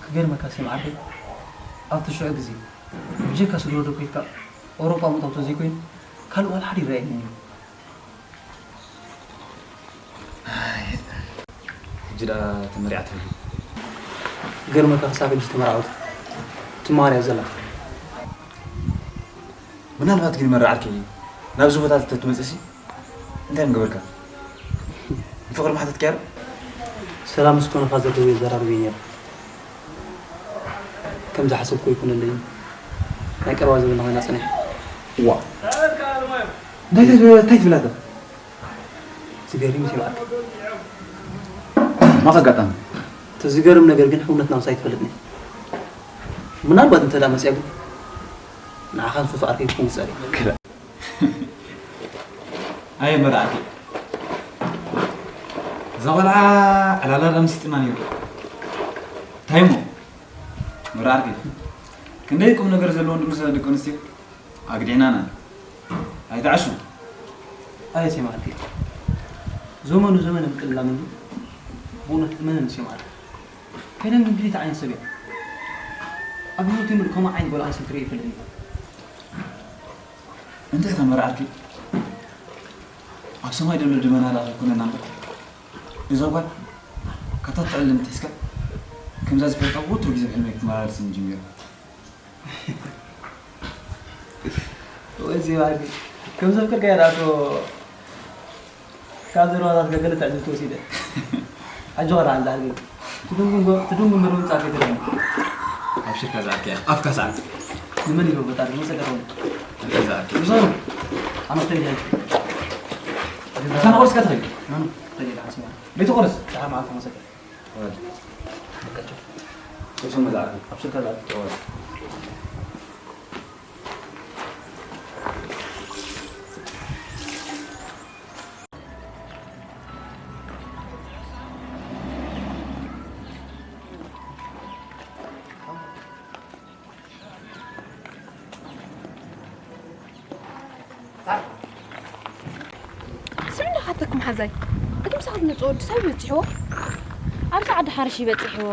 ክገርመካ ስም ዓርከይ፣ ኣብቲ ሽዑ ግዜ ብጀካ ስድሮ ዶ ኮይንካ ኣውሮጳ ምእታው ተዘይኮይኑ ካልእ ዋላ ሓደ ይረኣየኒ እዩ። ሕጂ ደኣ ተመሪዓ ትህሉ። ክገርመካ ክሳብ ሕጂ ተመርዓወት ትመሃር እያ ዘላ። ምናልባት ግን መራ ዓርከይ ናብዚ ቦታ ተትመጽእሲ እንታይ ምገበርካ? ንፍቕሪ ምሓተትካዮ ዶ? ሰላም ምስ ኮነኻ ዘለዎ የዘራርበኒ ነይሩ። ከም ዝሓሰብኩ ኣይኮነለይን። ናይ ቀረባ ዘበና ኮይና ጽኒሕ። ዋ። እንታይ ትብል፣ እንታይ ትብል ኣላ? ዝገርም እዩ ይብዓል። ማኸ ኣጋጣሚ? እቲ ዝገርም ነገር ግን ሕውነትና ምሳይ ትፈልጥኒ። ምናልባት እንተ ደኣ መጽያ ግን ንዓኻን ሶሶ ዓርከይ ክኸውን ዝጸልእ። ክላ-፣ ኣየ መርዓቲ። እዛ ቖልዓ ዕላላ ደኣ ምስጢና ነይሩ። እንታይ እሞ? መርዓቲ። ክንደይ ቁም ነገር ዘለዎን ድምሰ ደቂ ኣንስትዮ ኣግዲዕናና። ኣይትዓሹ። ኣየ ሴማዕቲ። ዘመኑ ዘመነ ምቅልላም እንዱ። ብእውነት እመነኒ ሴማዕቲ። ሄለን ግን ፍልይቲ ዓይነት ሰብ እያ። ኣብ ህይወተይ ምሉእ ከምኣ ዓይነት ጓል ኣንስተይቲ ርእየ ይፈልጥን እየ። እንታይ እታ መርዓቲ? ኣብ ሰማይ ዘሎ ደመና ደኣ ከይኮነና እምበር። እዛ ጓል ካብታ ትዕልም ትሒዝካ ከምዛ ዝፈልጣ ወትሩ ግዜ ብሕልመይ ክትመላለስኒ ጀሚራ። ወይ ዜማኒ፣ ከም ዘፍቅርካ እየ ዳኣቶ ካብ ዘረባታት ገለ ትዕዝብቲ ወሲደ። ኣጆኻ ደሓን ዝዓርከይ። ትድንጉን ጎ-፣ ትድንጉን ምርምጻ ከይትደግሞ። ኣብሽርካ ዝዓርከይ፣ ኣፍካ ሰዓት። ንመን ይበቦ ታዲያ? መሰከ ትኾን? ኣንተ ዝዓርከይ። ብዙ ነው። ኣነ ክተይ ጃንኪ። ምሳና ቁርስ ከትኸይድ? መኑ? ክተይ ደሓን ስማ። ቤት ቁርስ? ደሓን መዓልቲ መሰከ። ስሚ ዶ ሓተኩም ሓዛይ? እቲ ምሳኻ ዝመጽእ ወዲ ሰብ ይበጽሕዎ? ኣብዚ ዓዲ ሓርሽ ይበጽሕዎ።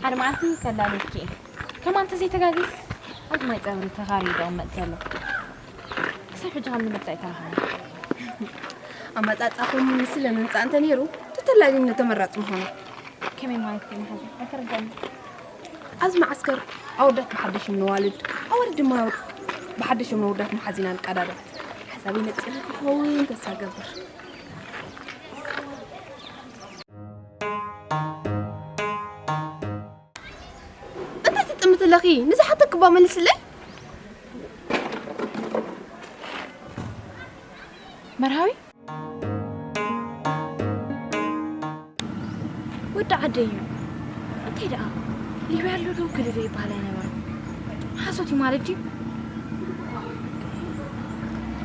ሓደ መዓልቲ ከላልየኪ እየ። ከማን እንተዘይተጋግየ፣ ኣብዚ ማይ ጸብሪ ተኻርዩ ዝቕመጥ ዘሎ። ክሳብ ሕጂ ካብ ንምብጻሕ ኣይተረኽበን። ኣመጻጽኣኹም ስለ ምምጻእ እንተ ነይሩ፣ ተተላልዩኒ ተመራጺ ምኾነ። ከመይ ማለት እዩ መሓዛ? ኣይተረዳእን። ኣብዚ መዓስከር ኣወዳት ብሓደሽም ነዋልድ፣ ኣዋልድ ድማ ብሓደሽም ነወዳት መሓዚና ንቀዳደም። ሓሳበይ ነጺሩ ክኸውን ተስፋ ገብር። እንታይ ትጥምቲ ኣለኺ? ንዝሓተኪ እባ መልስለይ። መርሃዊ? ወዲ ዓደይ እዩ። እንታይ ደኣ? ሊብያ ኣሎ ዶ ክልል ይበሃል ኣይነበረን? ሓሶት እዩ ማለት ድዩ?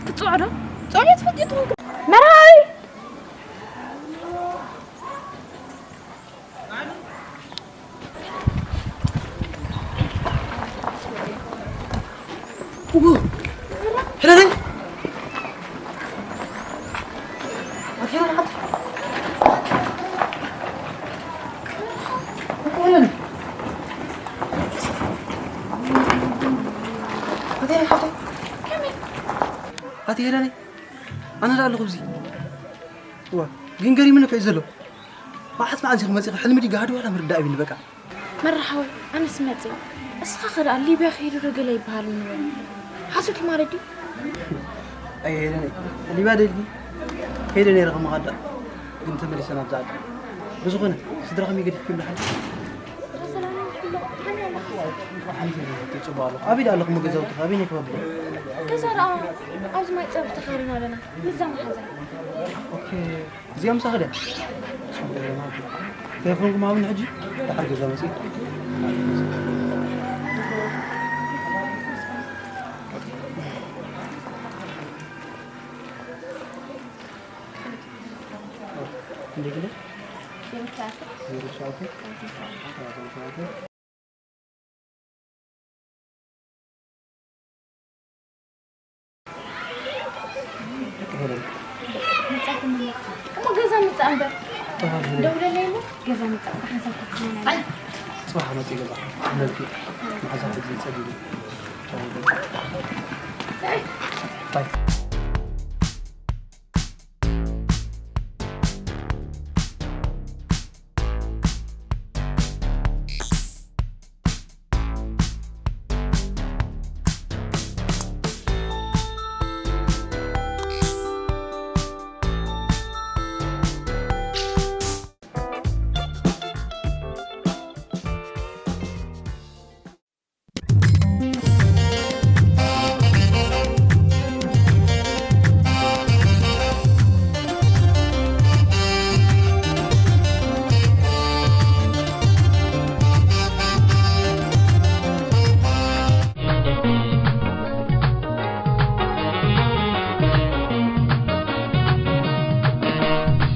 ክትጽውዖ ዶ? ጸሎት ፈጢጡ መርሃዊ! ኣቲ ሄለነይ፣ ኣነ ደኣ ኣለኹ ኣብዚ። እዋ፣ ግን ገሪሙኒ እኮ እዩ ዘሎ። መዓስ መዓስ ኢኺ መጺኺ? ሕልሚ ድዩ ጋህዲ ዋላ ምርዳእ ይብኒ በቃ። መራሓወይ፣ ኣነስ መጺእ። እስኻ ከ ደኣ ሊብያ ከይዱ ዶ ገለ ይበሃል ምንበረ? ሓሶት እዩ ማለት ድዩ? ኣየ ሄለነይ፣ ሊብያ ዶ ኢልኪ? ከይደ ነይረ ከም መኻዳ። ግን ተመሊሰ ናብዛ ዓዲ። ብዝኾነ፣ ስድራኹም ይገዲፍኩም ደሓን? ስድራ ሰላም ይብሎ። ከመይ ኣለኻ? ሓንቲ ጽቡቕ ኣለኹ። ኣበይ ደኣ ኣለኹም ገዛውትኺ? ኣበይ ነይ ከባቢ? ገዛ ደኣ ኣብዚ ማይ ጸብሪ ተኻሪና ኣለና። ምዛ መሓዛ። ኦኬ። እዚኣ ምሳኺ ድያ? ቴሌፎንኩም ሃቡኒ ሕጂ። ድሓር ገዛ መጺእ። ክንደይ ክንደይ? ዜሮ ትሽዓተ። ዜሮ ትሽዓተ። እሞ ገዛ ምጻእ እምበር። ደውለለይ እሞ ገዛ ምጻእ ብሓንሳብ ክትመላለስ። ኣይ፣ ጽባሕ መጺእ ገዛ። ነብኪ መሓዛ ሕጂ ጸጊቡ። ባይ።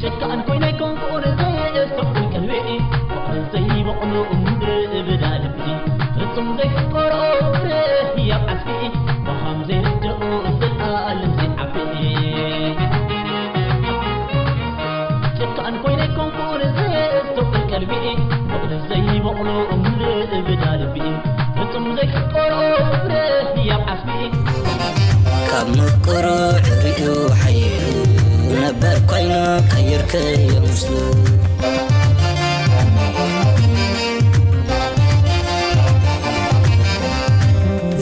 ሸካን ኮይነ ኣይኮንኩን ዘየስተውዕል ቀልቢ፣ ፍቕሪ ዘይበቕሎ እምበር እብዳ ልቢ፣ ፍጹም ዘይፍቀሮ ፍረ ህያብ ዓስቢ፣ ብሃም ዘይርድኦ ዘልኣለም ዘይዓቢ። ጨካን ኮይነ ኣይኮንኩን ዘየስተውዕል ቀልቢ፣ ፍቕሪ ዘይበቕሎ ምሉእ እብዳ ልቢ፣ ፍጹም ዘይፍቀሮ ፍረ ህያብ ዓስቢ። ካብ ምቁሩ ዕሪኡ ሓይሉ ነበር ኮይኑ ቀይርከዮ ምስሉ።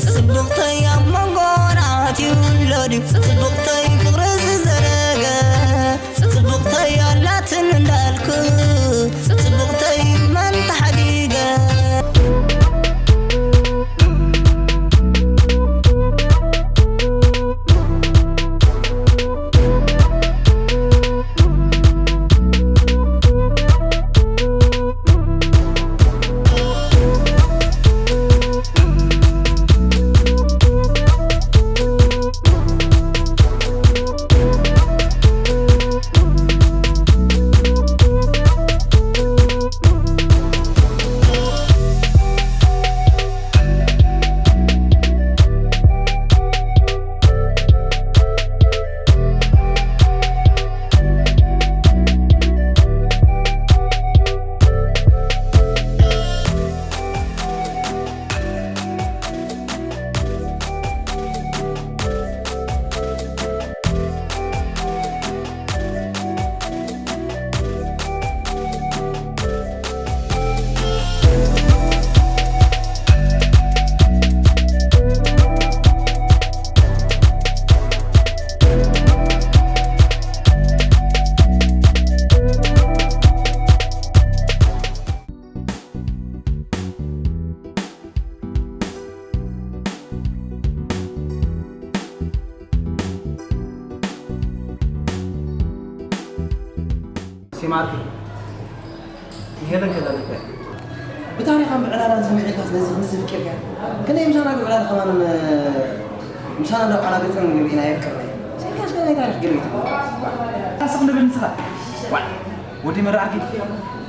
ጽቡቕተይ ኣብ መንጎና ኣትዩ ኣሎ ድዩ? ጽቡቕተይ ፍቕሪ ዝዘረገ፣ ጽቡቕተይ ኣላትን እንዳልኩ፣ ጽቡቕተይ መን ተሓዲገ? ሲማርኪ ንሄለን ከላሊካ ብታሪኻን ብዕላላን ሰሚዕካ ስለዚ ክንዚ ፍቅርካ ከመይ ምሳና ብዕላል ከማንን ምሳና እንዳቋራገጽን ንርኢና የፍቅርና። ሰይካስ ናይ ታሪኽ ገርቢት ስቕ ንብል ንስኻ። ዋ፣ ወዲ መራርኪ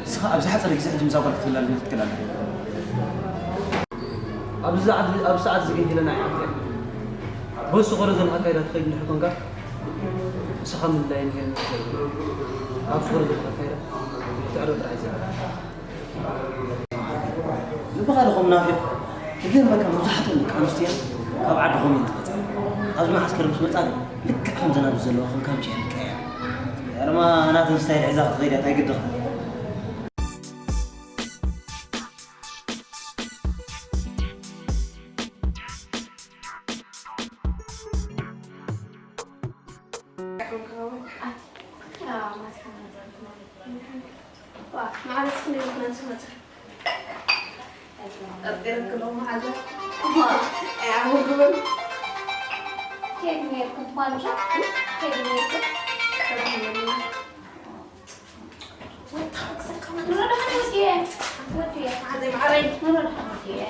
ንስኻ ኣብ ዝሓጸረ ግዜ ሕጂ ምሳ ጓል ክትላል ክትክላል። ኣብዚ ሰዓት፣ ኣብዚ ሰዓት እዚ ግን ሄለን ኣይሓፍርን። በሱ ኸረ ዘሎ ኣካይዳ ትኸይድ እንድሕር ኮንካ፣ ንስኻ ምልላይን ሄለን ትኸይድ። ኣብዚ ኸረ ዘሎ ኣካይዳ ክትዕረ ጥራሕ እዩ። ልብኻ ዶ ከም ናፊቕ? ይገርመካ፣ መብዛሕትኦም ደቂ ኣንስትዮ ካብ ዓዲ ኾም እየን ዝመጻ። ኣብዚ መዓስከር ምስ መጻ ግን ልክዕ ከምዘን ኣብዚ ዘለዋ ከም ካምቻ እየን ዝቀያየራ። ኣረማ ናተን ስታይል ሒዛ ክትኸይድ እያ፣ እንታይ ግድኻ? ዋ፣ መዓረስ ክንደይ ይኾና ዝመጽእ? ጠርጢረክሎ መዓዛ። ዋ፣ ኣይ፣ ኣወግበን። ከይድ ነይርኩም ኳንጫ? ከይድ ነይርኩም? ከይድ ነይርኩም። ወታ ክሰካ ኑሮ ደሓን ወዲየ። ወዲየ። ሓዘይ ማዕረይ። ኑሮ ደሓን ወዲየ።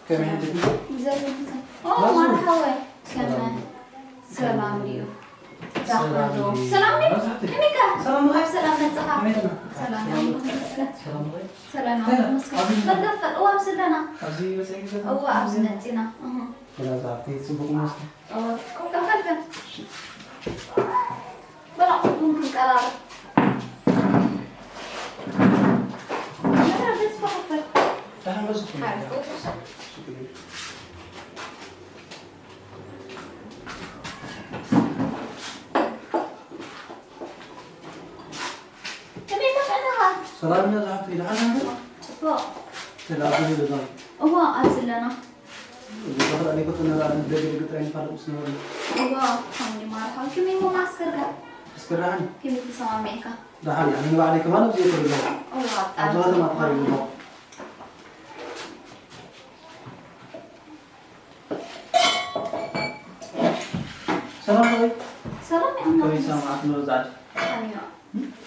ከመይ ሓንቲቲ? ኦ፣ ማርሓወ። ከመ ሰላም ድዩ? ሰላም ድዩ? ሰላም ድዩ? ከመይካ? ሰላም ድዩ? ኣብ ሰላም መጻኻ? ከመይ ኣለኻ? ሰላም ድዩ? ሰላም ድዩ? ሰላም ድዩ? ሰላም ድዩ? መጋፈጥ፣ እዋ፣ ኣብ ስደና። ኣብዚ መጸይ ገዛ? እዋ፣ ኣብዚ መጺና። እህ። ሰላም፣ ሰላም፣ ጽቡቕ መስከ? እዋ፣ ኮካ ፈልፈል። በላ፣ ቡን ክንቀራረብ። በላ፣ ደስ በኸፈል። ደሓን መጽኹም። ሓርኩ። ከመይ ተፈለኻ? ሰላም ኢና ዝሓፍተይ፣ ደሓን ኢና? ጽቡቕ። ሰላም፣ ኣብ ገዛ። እዋ፣ ኣብዚ ኣለና። እዛ ኸኣ ደይ ኮተና ደገ ደገ ጥራይ ንፋለጥ ምስ ነበርና። እዋ፣ ከምኒ ማርሓው። ከመይ እሞ ማስከርካ? ማስከር ደሓን። ከመይ ተሰማሚዕካ? ደሓን እያ። ኣነ ንባዕለይ ከማን ኣብዚ እየ ዘለኹ። እዋ፣ ኣብዚ ብጣዕሚ ከተማ ጽቡቕ። ተኸሪቡ ኣለኹ። ሰላም ወይ? ሰላም፣ ኣምላኽ ከመይ ይመስገን። ሰማዕት ኑሮ ዛዕድ? ደሓን እዩ።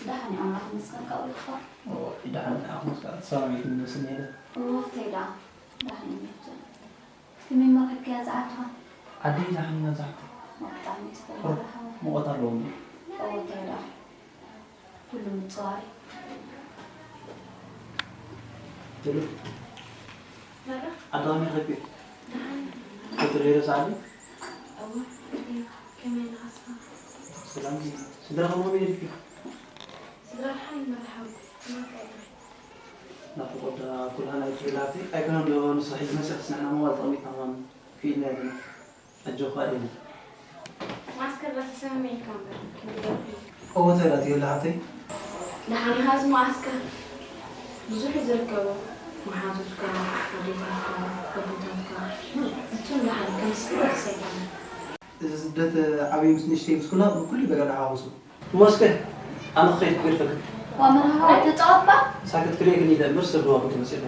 ደሓን እዩ፣ ኣምላኽ ይመስገን። ካብኡ ኢኻ? ኦ፣ ደሓን፣ ደሓን ይመስገን። ሰላም ይኹን፣ ይመስገን። ኦ፣ እንታይ ደኣ? ደሓን እዩ። ከመይ መኺድካያ ዝዓድኻ? ዓዲ ደሓን ኢና ዝዓዲ። ኦ፣ ብጣዕሚ ጽቡቕ ቁሩብ መርሓባ። ሙቐት ኣለዎ እሞ። ኦ፣ እንታይ ደኣ? ኩሉ ምጽዋር እዩ። ትሉ። መራ? ዓዲ ከመይ ረኺብኪ? ደሓን። ከትርእዮ ዶ ሰዓዲ? እወ፣ ከመይ ኣለኻ ንስኻ? ሰላም ድዩ? ስድራ ከመይ ኢልኪ? ስድራ ደሓን መርሓባ። ናፍቖት ዳ ኩላህና እዩ ትብል ሃብቲ። ኣይኮነን ዶ ንሱ ሒዝና ስርሕስ ንሕና መዋል ጠቕሚትና ከማን ክኢልና ኣለና። ኣጆኻ ኢልና። ማስከር ራሲ ሰመመ ኢልካ እምበር፣ ክንደይ እወ፣ ተራእቲ የለ ሓብተይ። ደሓን ኢኻ? እዚ መዓስከር ብዙሕ እዩ ዝርከቦ። መሓዙትካ፣ ኣዴታትካ፣ ኣቦታትካ፣ እቶም ደሓን ከም ስድራ ሰይጣን። እዚ ስደት ዓብዪ ምስ ንእሽተይ ምስ ኩላ ብኩሉ ነገር ተሓዋዊሱ። እሞ እስከ ኣነ ክኸይድ ክገድፈክን። ዋ መርሃባ ኣይተጻወትባ። ሳክት ክርእየክን ኢለ እምበር ሰብ ደዋጉ ተመጺእና።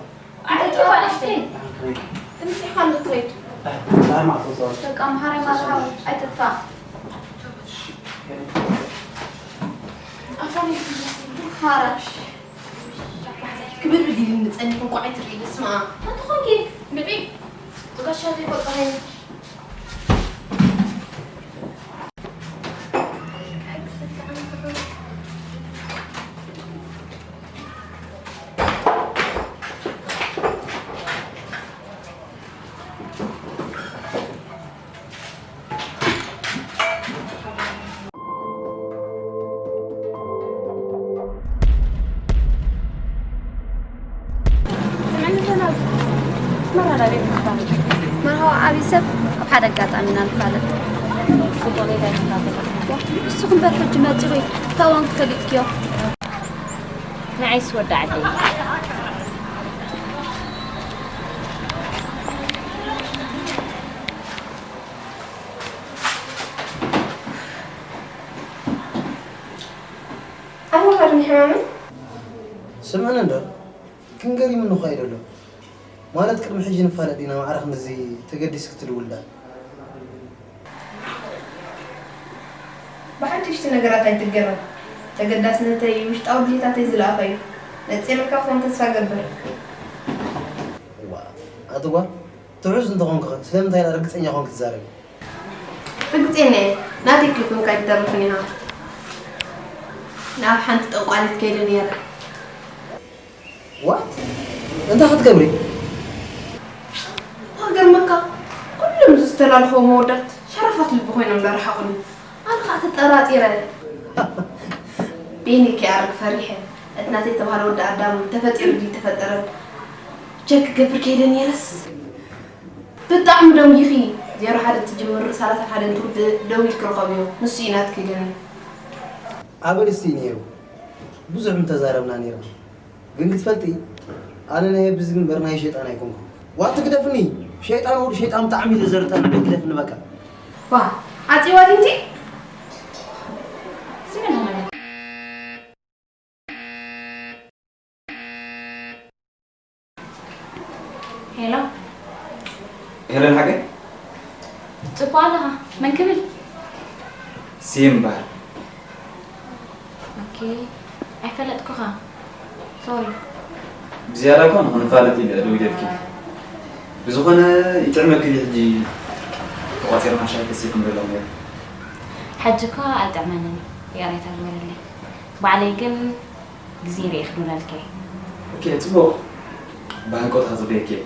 ኣይተጻወት ንእሽተይ። ኣነ ክኸይድ። ትምጺእካ ንኽትኸይድ። ኣይ፣ ዛር ማዕቶ ዛር። በቃ መሃራይ መርሃባ ኣይተጥፋ። ኣፋን ሓራሽ። ክብር ብዲል ንጸኒሕ እንኳዕ ኣይትርኢ፣ በስመ ኣብ። ኣንተ ኾንኪ? ብዒ። ዝጋሻ ዘይፈልጦ ሃይነት። መርሃባ ዓብዪ ሰብ ኣብ ሓደ ኣጋጣሚ ኢና ንፋለጥ። ንስኹም በር ሕጂ መጺኹ ታዋን ክፈልጥክዮ። ንዓይስ ወዲ ዓደይ። ኣነ ኸድኒ ሕማመይ? ስምዕኒ እንዶ፣ ክንገሪምኒ እኮ ኣይደሎ። ማለት ቅድሚ ሕጂ ንፋለጥ ዲና ማዕረ ክንድዚ ተገዲስኪ ትድውልዳ? ብሓደሽቲ ነገራት ኣይትገረም። ተገዳስነተይ ውሽጣዊ ድሌታተይ ዝለኣኸ እዩ። ነጺረልካ ክኾን ተስፋ ገብር። እዋ፣ ኣቲ ጓል፣ ትሑዝ እንተኾንኪ ኸ ስለምንታይ ደኣ ርግጸኛ ኮንኪ ትዛረቢ? ርግጸኛ እየ። ናተይ ከይኮንካ ኣይትተርፍን ኢኻ። ናብ ሓንቲ ጠንቋሊት ከይደ ነይረ። ዋት? እንታይ ክትገብሪ? ክገርመካ፣ ኩሎም ዝተላልኽዎም ኣወዳት ሸረፋት ልቢ ኮይኖም ዝረሓቑኒ። ኣነ ኸኣ ተጠራጢረ። ቤኒ ከይኣርግ ፈሪሐ። እቲ ናተይ ዝተባህለ ወዲ ኣዳም ተፈጢሩ ድዩ ተፈጠረ? ቸክ ክገብር ከይደ ነይረስ። ብጣዕሚ ደንጊኺ። ዜሮ ሓደ ትጅምር፣ ሰላሳ ሓደ እንትውድእ ደው ኢልኪ ርኸብዮ። ንሱ እዩ ናትኪ ግን። ኣበል እስቲ ነይሩ። ብዙሕ ምተዛረብና ነይርና። ግን ክትፈልጢ፣ ኣነ ናይ ብዝጊ እምበር ናይ ሸይጣን ኣይኮንኩን። ዋት ግደፍኒ! ሸይጣን ወዲ ሸይጣን ብጣዕሚ እዩ ዘዘርጠኒ፣ ግደፍኒ በቃ። ዋ፣ ዓጺዋ ድዩ እንጂ? ስሚ ኣለና። ሄሎ። ሄለን ሓቀይ? ጽቡቕ ኣለኻ። መን ክብል? ስየም ይበሃል። ኦኬ። ኣይፈለጥኩኻ። ሶሪ። ብዝያዳ እኳ ንኽንፋለጥ ኢለ ደዊለልኪ። ብዝኾነ ይጥዕመኪ ሕጂ ተቋጺርና ሻሂ ተሰይኩም ዘለኹም። ሕጂ እኳ ኣይጥዕመንን። ይቕሬታ ግበረለይ። ባዕለይ ግን ግዜ ርእየ ክድውለልካ እየ። ኦኬ፣ ጽቡቕ። ብሃንቀውታ ክጽበየኪ እየ።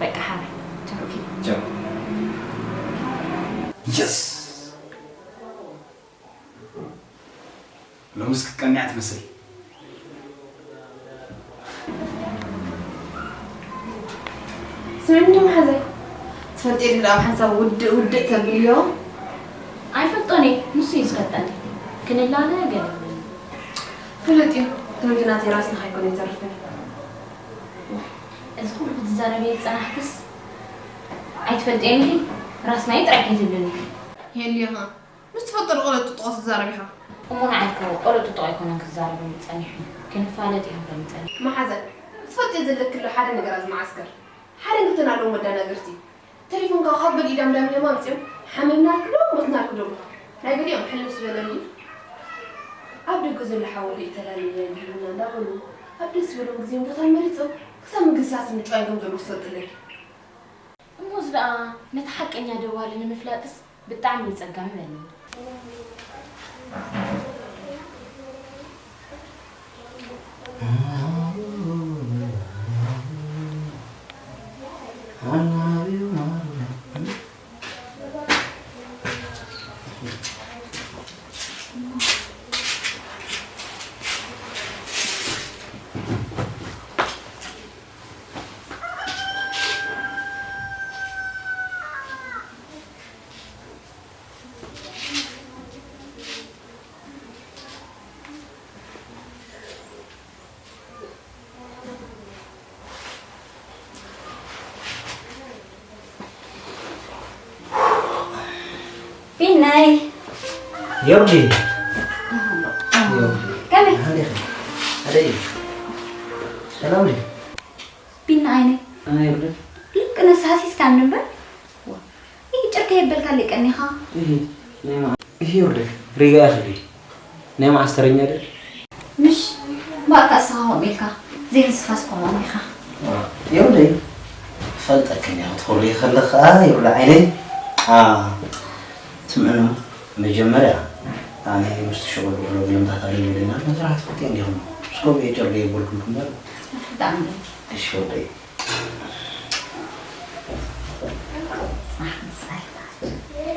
በቃ ሓራይ። ቻው። ቻው። የስ ሎምስ ክትቀንያ ትመስል። ስምዕኒ መሓዘይ፣ ትፈልጥዮ ዲኺ ደኣ ኣብ ሓንሳብ ውድእ ውድእ ተብልዮ? ኣይፈልጦን እየ፣ ንሱ እዩ ዝፈልጠኒ። ክንላለ ገለ ይብለኒ። ፍሉጥ እዩ፣ ከምዚ ናተይ ራስና ከይኮነ ይተርፍን። እዚ ኩሉ ክትዛረብየ ዝጸናሕክስ ኣይትፈልጥየን ኢኺ፣ ራስናይ ጥራይ ከይትብልኒ። የልዮ ኸ ምስ ትፈልጦ ቆሎ ጥጥቆ ትዛረብ ኢኻ። እሞ ንዓይ እኮ ቆሎ ጥጥቆ ኣይኮነን ክዛረበኒ ጸኒሑ፣ ክንፋለጥ እዩ ክብለኒ ጸኒሑ። መሓዘ፣ ትፈልጥዮ ዘለኪ ኣሎ ሓደ ነገር ኣብዚ መዓስከር። ሓደን ክልተን ኣለዉ መዳናገርቲ። ተሌፎንካ ካብ ገሊኡ ዳምዳም ኢሎም ኣምጺኦም ሓሚምናልኪ ዶ ሞትናልኪ ዶ ኢኻ። ናይ ገሊኦም ሕልም ዝበለኒ ኣብ ደገ ዘሎ ሓወይ ርእይ ተላልየ እንዲህልና እንዳበሉ ኣብ ደስ ዝበሎም ግዜን ቦታን መሪጾም ክሳብ ምግስሳስ ምጭዋይ ከም ዘለዉ ትፈልጢ ኣለኪ። እሞ እዚ ደኣ ነቲ ሓቀኛ ደዋሊ ንምፍላጥስ ብጣዕሚ እዩ ጸጋሚ በልኒ። ቢናይ ዮርዲ ከመይ ሰላም ዲ ቢና ዓይነይ ኣነ ዮርዲ ልክ ነሳሲስካ እንበር ይህ ጭርከ ይበልካ ልቀኒኻ ይሄ ናይ መዓ ይሄ ዮርዲ ሪጋ ያኽሊ ናይ መዓስ ተረኛ ድል ምሽ እምበኣርካ እስኻ ከምኡ ኢልካ ዘይንስኻስ ከምኦም ኢኻ ዮርዲ ፈልጠክን እያ ክትኾሉ ይኸለኻ ዮርዲ ዓይነይ ስምዕኖ መጀመርያ ኣነ ምስቲ ሽቕል ብዕሎ ግልምታት ኣለዩ ኢለና መስራሕ ትፈልጥዮ እንዲኹም ምስ ከምኡ እየ ጨርዶ የበልኩልኩም በር ብጣዕሚ እሺ ዮርዲ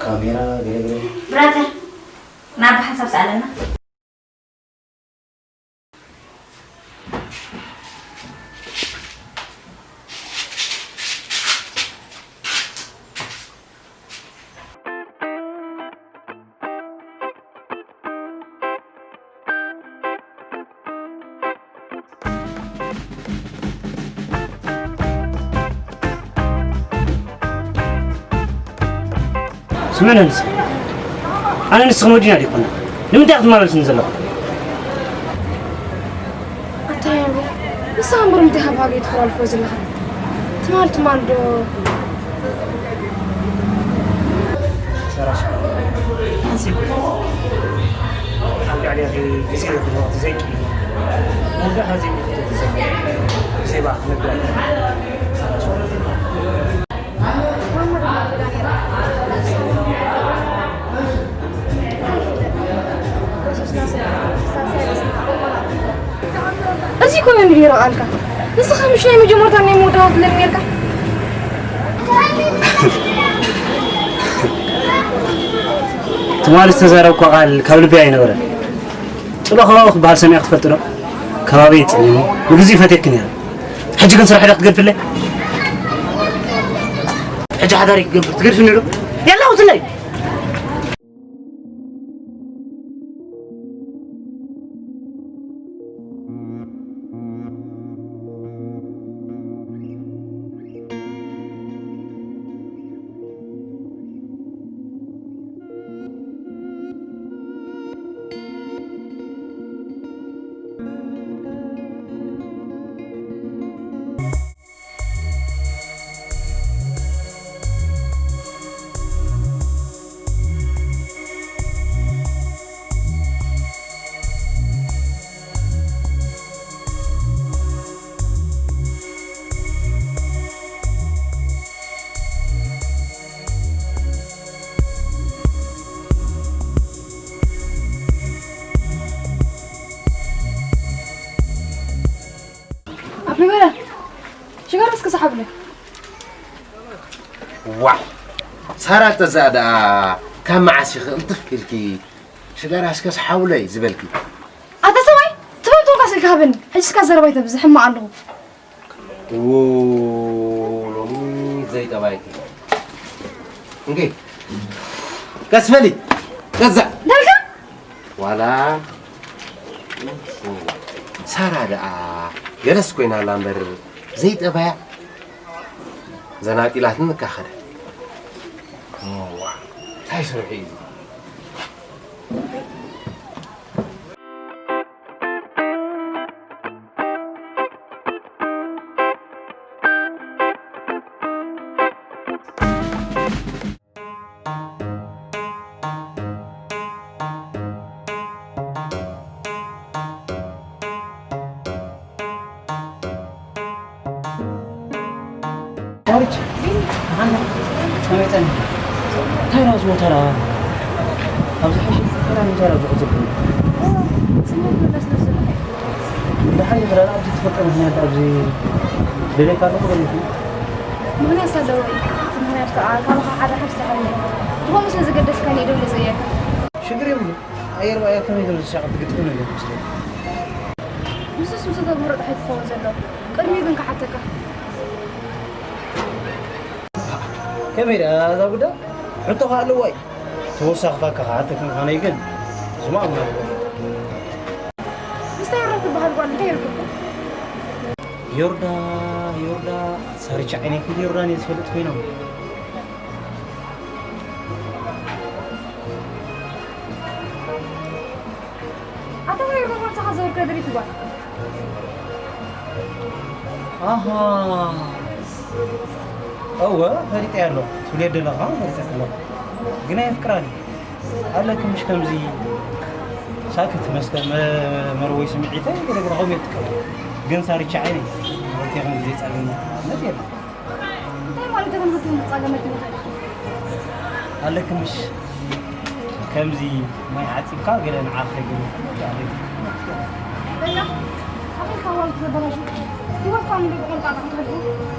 ካሜራ ገለገለ ብራዘር ናብ ሓንሳብ ሰኣለና ስምዕኒ ንስ ኣነ ንስኽን ወዲና ዲኮና ንምንታይ ክትመላለስኒ ዘለኹ ኣታ ያንጎ ንስኻ እምበር ምንታይ ካብ ሃገይ ትፈላልፎ ዘለኻ ትማል ትማል ዶ ሰራሽ ሓንሲብ ኣብ ልዕሌኺ ግዜ ይኹን ወቕቲ ዘይቂ ወዳ ሓዚ ይፍቶ ተዘይ ብሰይባ ክነግረካ ሰራሽ እዚ ኮይኑ ይረቃልካ ንስኻ ምሽ ናይ መጀመርታ ናይ መወዳእታ ትብለኒ ነርካ ትማሊ ዝተዛረብኳ ቃል ካብ ልቢ ኣይነበረን ጥሎ ከባቢ ክበሃል ሰሚዐ ክትፈልጥ ዶ ከባቢ ይፅልኒ ንግዜ ፈትየኪ ነረ ሕጂ ግን ስራሕ ዳ ክትገድፍለይ ሕጂ ሓዳሪ ክገብር ትገድፍኒ ዶ የላ ውፅለይ ኣብለ። ዋ፣ ሳራ ተዛ ደኣ ካብ መዓስ ኢኺ ቅልጥፍ ኢልኪ ሽጋራ እስከስ ሓውለይ ዝበልኪ? ኣታ ሰብኣይ፣ ትበልቶ እንኳ ስልኪ ሃበኒ። ሕጂ እስካ ዘረባይ ተብዝሕ እማ ኣለኹ። ዎ፣ ሎሚ ዘይጠባይኪ። እንጌ፣ ቀስ በሊ፣ ገዛ። ዳልካ? ዋላ ሳራ ደኣ ገለስ ኮይና ኣላ እምበር ዘይጠባያ ዘናጢላትኒ እካ ኸደ። እዋ፣ እንታይ ስርሑ እዩ እዚ? ዳዊት፣ መሓንዳ፣ ከመይ ጸኒሑ? እንታይ ደኣ ዝሞተላ? ኣብዚ ሕጂ እንታይ ደኣ ምንታይ ደኣ ዝቕጽል? ጽምው ክብለስ ነስርሑ። ደሓን ይኽእል ኣብዚ ትፈልጦ ምኽንያት ኣብዚ ደልየካ ኣለኹ በሊኹ። ምኽንያት ኣለዎ እዩ። እቲ ምኽንያት ከዓ ካባኻ ሓደ ሓንቲ ዝሓለየ። ዝኾነ ስለ ዘገደስካኒ እዩ ደው ኢለ ዘየካ። ሽግር የብሉ። ኣየር ብኣየር ከመይ ከም ዝሻቐል ትግጥም ነገር መስለኒ። ንሱስ ምስ ተግብሮ ጥራሕ እዩ ክኸውን ዘለዎ። ቅድሚኡ ግን ክሓተካ። ከመይ ደኣ እዛ ጉዳይ? ሕቶ ከኣ ኣለዋ እዩ። ተወሳኺ ፋካ ክሓተክ ምዃነይ ግን ዝማእምና ኣለዎ። ምስታ ዮርዳ ትበሃል ጓል እንታይ ይርክብኩም? ዮርዳ፣ ዮርዳ፣ ሳርቻ ዓይነይ ክንዲ ዮርዳን እየ ዝፈልጥ ኮይኖም። ኣታ ናይ ሮማ ምሳኻ ዘውርከ ድሪት ጓል። ኣሃ። እወ፣ ፈሊጠያ ኣለኹ። ትብልዮ ዘለኻ ፈሊጠያ ኣለኹ። ግን ኣየፍቅራን እዩ። ኣለኪ ምሽ ከምዚ ሳክት መስከ-፣ መ-፣ መርወይ ስምዒተይ ገለ ገለ ከምኡ እየ እጥቀም። ግን ሳርቻ ዓይነይ፣ ማለት ከምዚ ዘይጻገም ማለት የለን። እንታይ ማለት እዩ? ክንክን ክጻገመት ይኽእል። ኣለኪ ምሽ ከምዚ ማይ ዓጺብካ ገለ ንዓኺ ገለ ኣለኪ። በቃ፣ ኣኺልካ ዋልት ዘበላሹ። ህይወትካ ሙሉእ ብቆንጣጣ ክትሕልፉ፣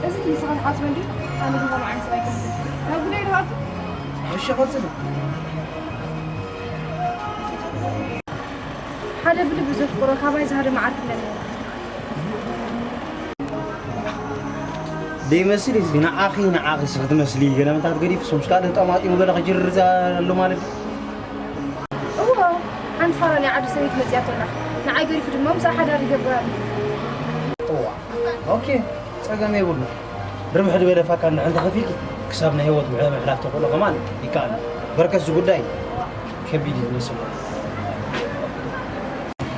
እዚ ንስኻ ትሓስቦ እንድዩ፣ ኣነ ግን ከምኡ ዓይነት ሰብ ኣይኮንኩን። ናብ ጉዳይ ዶ ኣቱ? እሺ፣ ቀጽሊ። ሓደ ብልቢ ዘፍቅሮ፣ ካባይ ዝሃደመ ዓርኪ ኣለኒ። ደይመስል እዚ ንዓኺ፣ ንዓኺ ስኽ ትመስሊ፣ ገለ ምንታት ገዲፉ፣ ሶምስ ካልእ ጠማጢሙ ገለ ክጅርር ዘሎ ማለት እዩ። እዎ፣ ሓንቲ ፋራ ናይ ዓዲ ሰበይቲ መጺኣቶ ኣላ። ንዓይ ገዲፉ ድማ ምስኣ ሓዳር ይገብር ኣሎ። እዋ፣ ኦኬ፣ ጸገም የብሉ። ርብሕ ዝበለ ፋካ እንድሕር እንተኸፊልኪ፣ ክሳብ ናይ ህይወት ምሕ-፣ ምሕላፍ ተኽእሎ ከማን ይከኣል። በርከት እዚ ጉዳይ ከቢድ እዩ ዝመስል።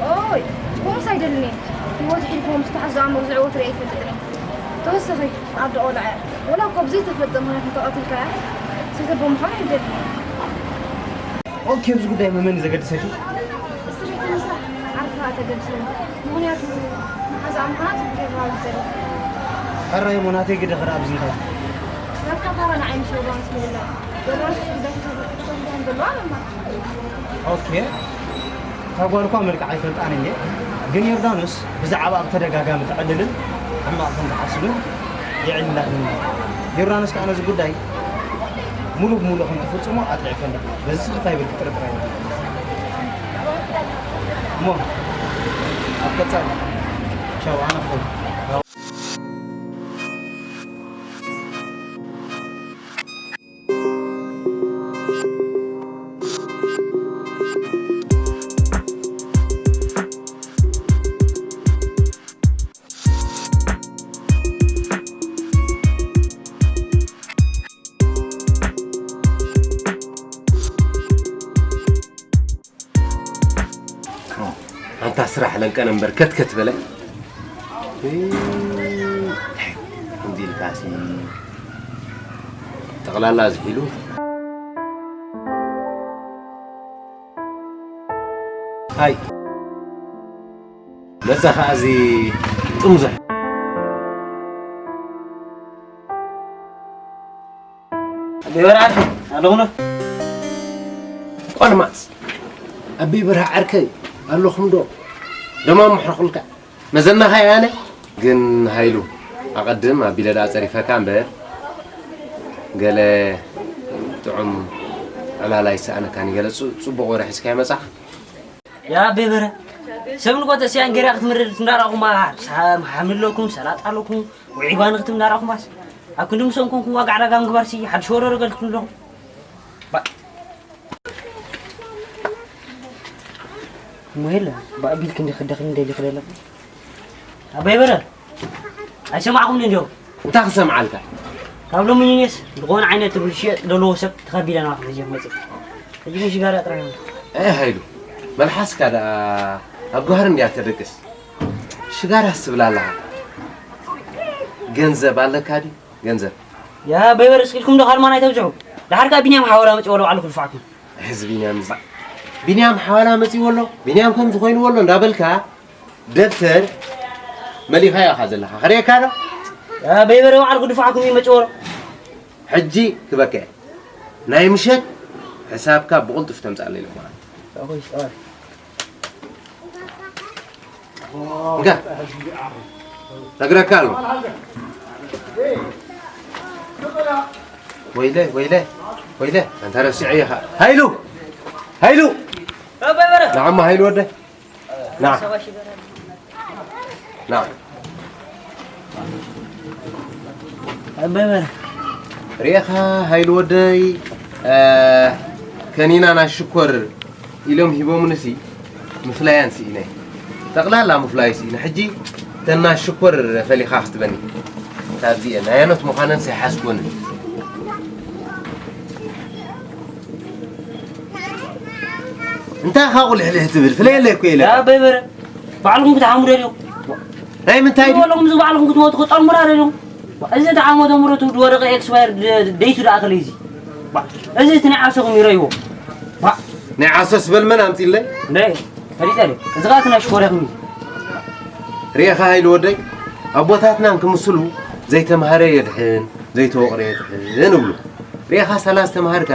ኦይ፣ ከምኡስ ኣይደልን እየ። ህይወት ሕልፎም ዝተሓዙ ኣእምሮ ዝዕወት ርእየ ኣይፈልጥን እየ። ተወሰኺ ኣደ ቆልዓ እያ። ወላ እኮ ብዘይተፈልጠ ምኽንያት እንተቐቲልካያ፣ ዝተቦ ምዃን ኣይደልን እየ። ኦኬ፣ ኣብዚ ጉዳይ መመን እዩ ዘገድሰኪ? ንስኺ ትንሳ ዓርካ ተገድስኒ። ምኽንያቱ መሓዛኣ ምዃና ጽቡቕ ጌርካ እዩ ዝጸልእ። ሕራይ እሞ ናተይ ግደ ክርኣ ኣብዚ እንታይ? ናትካ ታራ ንዓይ ምስ ዮርዳኖስ ምልላይ። ዮርዳኖስ ጉዳይ ክተዘ-፣ ክተዘ-፣ ዘለዋ መማ። ኦኬ። እታ ጓል እኳ መልክዓ ኣይፈልጣን እየ፣ ግን ዮርዳኖስ ብዛዕባኣ ብተደጋጋሚ ተዕልልን ሕማቕ ከም ትሓስብን የዕልላትኒ። ዮርዳኖስ ከኣ ነዚ ጉዳይ ሙሉእ ብሙሉእ ከም ትፍጽሞ ኣጥሪዐ እፈልጥ። በዚ ስኽፍ ኣይብል፣ ጥርጥር ኣይብል። እሞ ኣብ ቀጻሊ ቻው፣ ኣነ ክኸይድ። ኣንታ ስራሕ ለንቀነ እምበር ከትከት በለ። እይ፣ ከምዚ ኢልካሲ ጠቕላላ ዝሒሉ። ሃይ። መጻ ኸኣ እዚ ጥምዙሕ። ኣበይ በርዓልኪ? ኣለኹ ዶ? ቆልማጽ። ኣበይ በርሃ ዓርከይ? ኣለኹም ዶ? ደማ ምሕረኹልካ። መዘናኻ ያነ ግን ሃይሉ። ኣቐድም ኣቢለ ደኣ ጸሪፈካ እምበር፣ ገለ ጥዑም ዕላል ኣይሰኣነካን እዩ። ገለ ጽ-፣ ጽቡቕ ወረ ሒዝካ ይመጻኻ። ያ ኣቦይ በረ፣ ሰብ ንጎተ እስያ እንጌራ ክትምርር እንዳረኣኹማ፣ ሓምሊ ኣለኩም፣ ሰላጣ ኣለኩም፣ ውዒ ባኒ ክትም እንዳረኣኹማስ፣ ኣብ ክንዲ ምሶም ኮንኩም ዋጋ ዕዳጋ ምግባርሲ፣ ሓድሽ ወረሮ ገል ክትብሉ ኣለኹም። ባ-፣ እሞ የለ፣ ብኣቢል ክንዲ ክደኽኒ ደሊ ክደለኹ። ኣቦይ በረ፣ ኣይሰማዕኩምን እንዲዮ። እንታይ ክሰምዓልካ? ካብ ሎሚ ንኔስ ዝኾነ ዓይነት ትብል ሽየጥ ዘለዎ ሰብ ተኸቢለ ናባኹም ሕጂ መጽእ። ሕጂ ግን ሽጋራ ጥራይ ነው። ኣይ ሃይሉ፣ መልሓስካ ደኣ ኣብ ጓህሪ እንድያ ተደቅስ። ሽጋራስ ትብል ኣለኻ። ገንዘብ ኣለካ ድዩ? ገንዘብ። ያ በይበር እስኪልኩም ዶ ካልማን ኣይተብዝሑ። ድሓር ከኣ ቢንያም ሓወራ መጺኡ ኣሎ ባዕሉ ክድፋዕኩም። እዚ ቢንያም እዚ። ቢንያም ሓዋላ መጺኡ ኣሎ፣ ቢንያም ከምዚ ኮይኑ ኣሎ እንዳበልካ ደብተር መሊኻዮ ኢኻ ዘለኻ። ክርእየካ ዶ? ያ በይበረ ባዕሉ ክድፋዕኩም እዩ መጺኡ ኣሎ። ሕጂ ክበከ ናይ ምሸት ሕሳብካ ብቕልጡፍ ተምጻለይ ኢለ ማለት። እንካ ነግረካ ኣሎ። ወይለ ወይለ ወይለ፣ ኣንታ ረሲዐ ኢኻ። ሃይሉ ሃይሉ፣ ናዓማ ሃይሉ ወደ ና ና ኣበበረ። ርኤኻ ሃይሉ ወደይ፣ እ፣ ከኒና ናይ ሽኮር ኢሎም ሂቦምንሲ ምፍላያን ስኢነ። ጠቕላላ ምፍላይ ስኢነ። ሕጂ ተና ሽኮር ፈሊኻ ክትበኒ። ካብዚኤ ናይ ኣየኖት ምዃነን ሰይሓስኩን። እንታይ ካብኡ ልሕልሕ ትብል? ፍለየለይ እኮ ኢለ። ያ በይበረ፣ ባዕልኹም ክትሓሙ ደልዮም። ናይ ምንታይ ድዩ? ወሎም እዚ ባዕልኹም ክትሞቱ ክጠልሙራ ደልዮም። እዚ ተሓሞ ተምረቱ ዝወደቐ ኤክስፓየር ደ-፣ ደይቱ ደኣ ከለይ እዚ። ባ-፣ እዚ እቲ ናይ ዓሶኹም ይረይዎ። ባ-፣ ናይ ዓሶ ስበል መን ኣምጺለይ? እንደ ፈሊጠ ደይ። እዚ ኸኣ እቲ ናይ ሽኮርያኹም እዩ። ርኤኻ ሃይሉ ወደይ፣ ኣቦታትና እንክምስሉ ዘይተማህረ የድሕን፣ ዘይተወቕረ የድሕን እብሉ። ርኤኻ ሳላ ዝተማሃርካ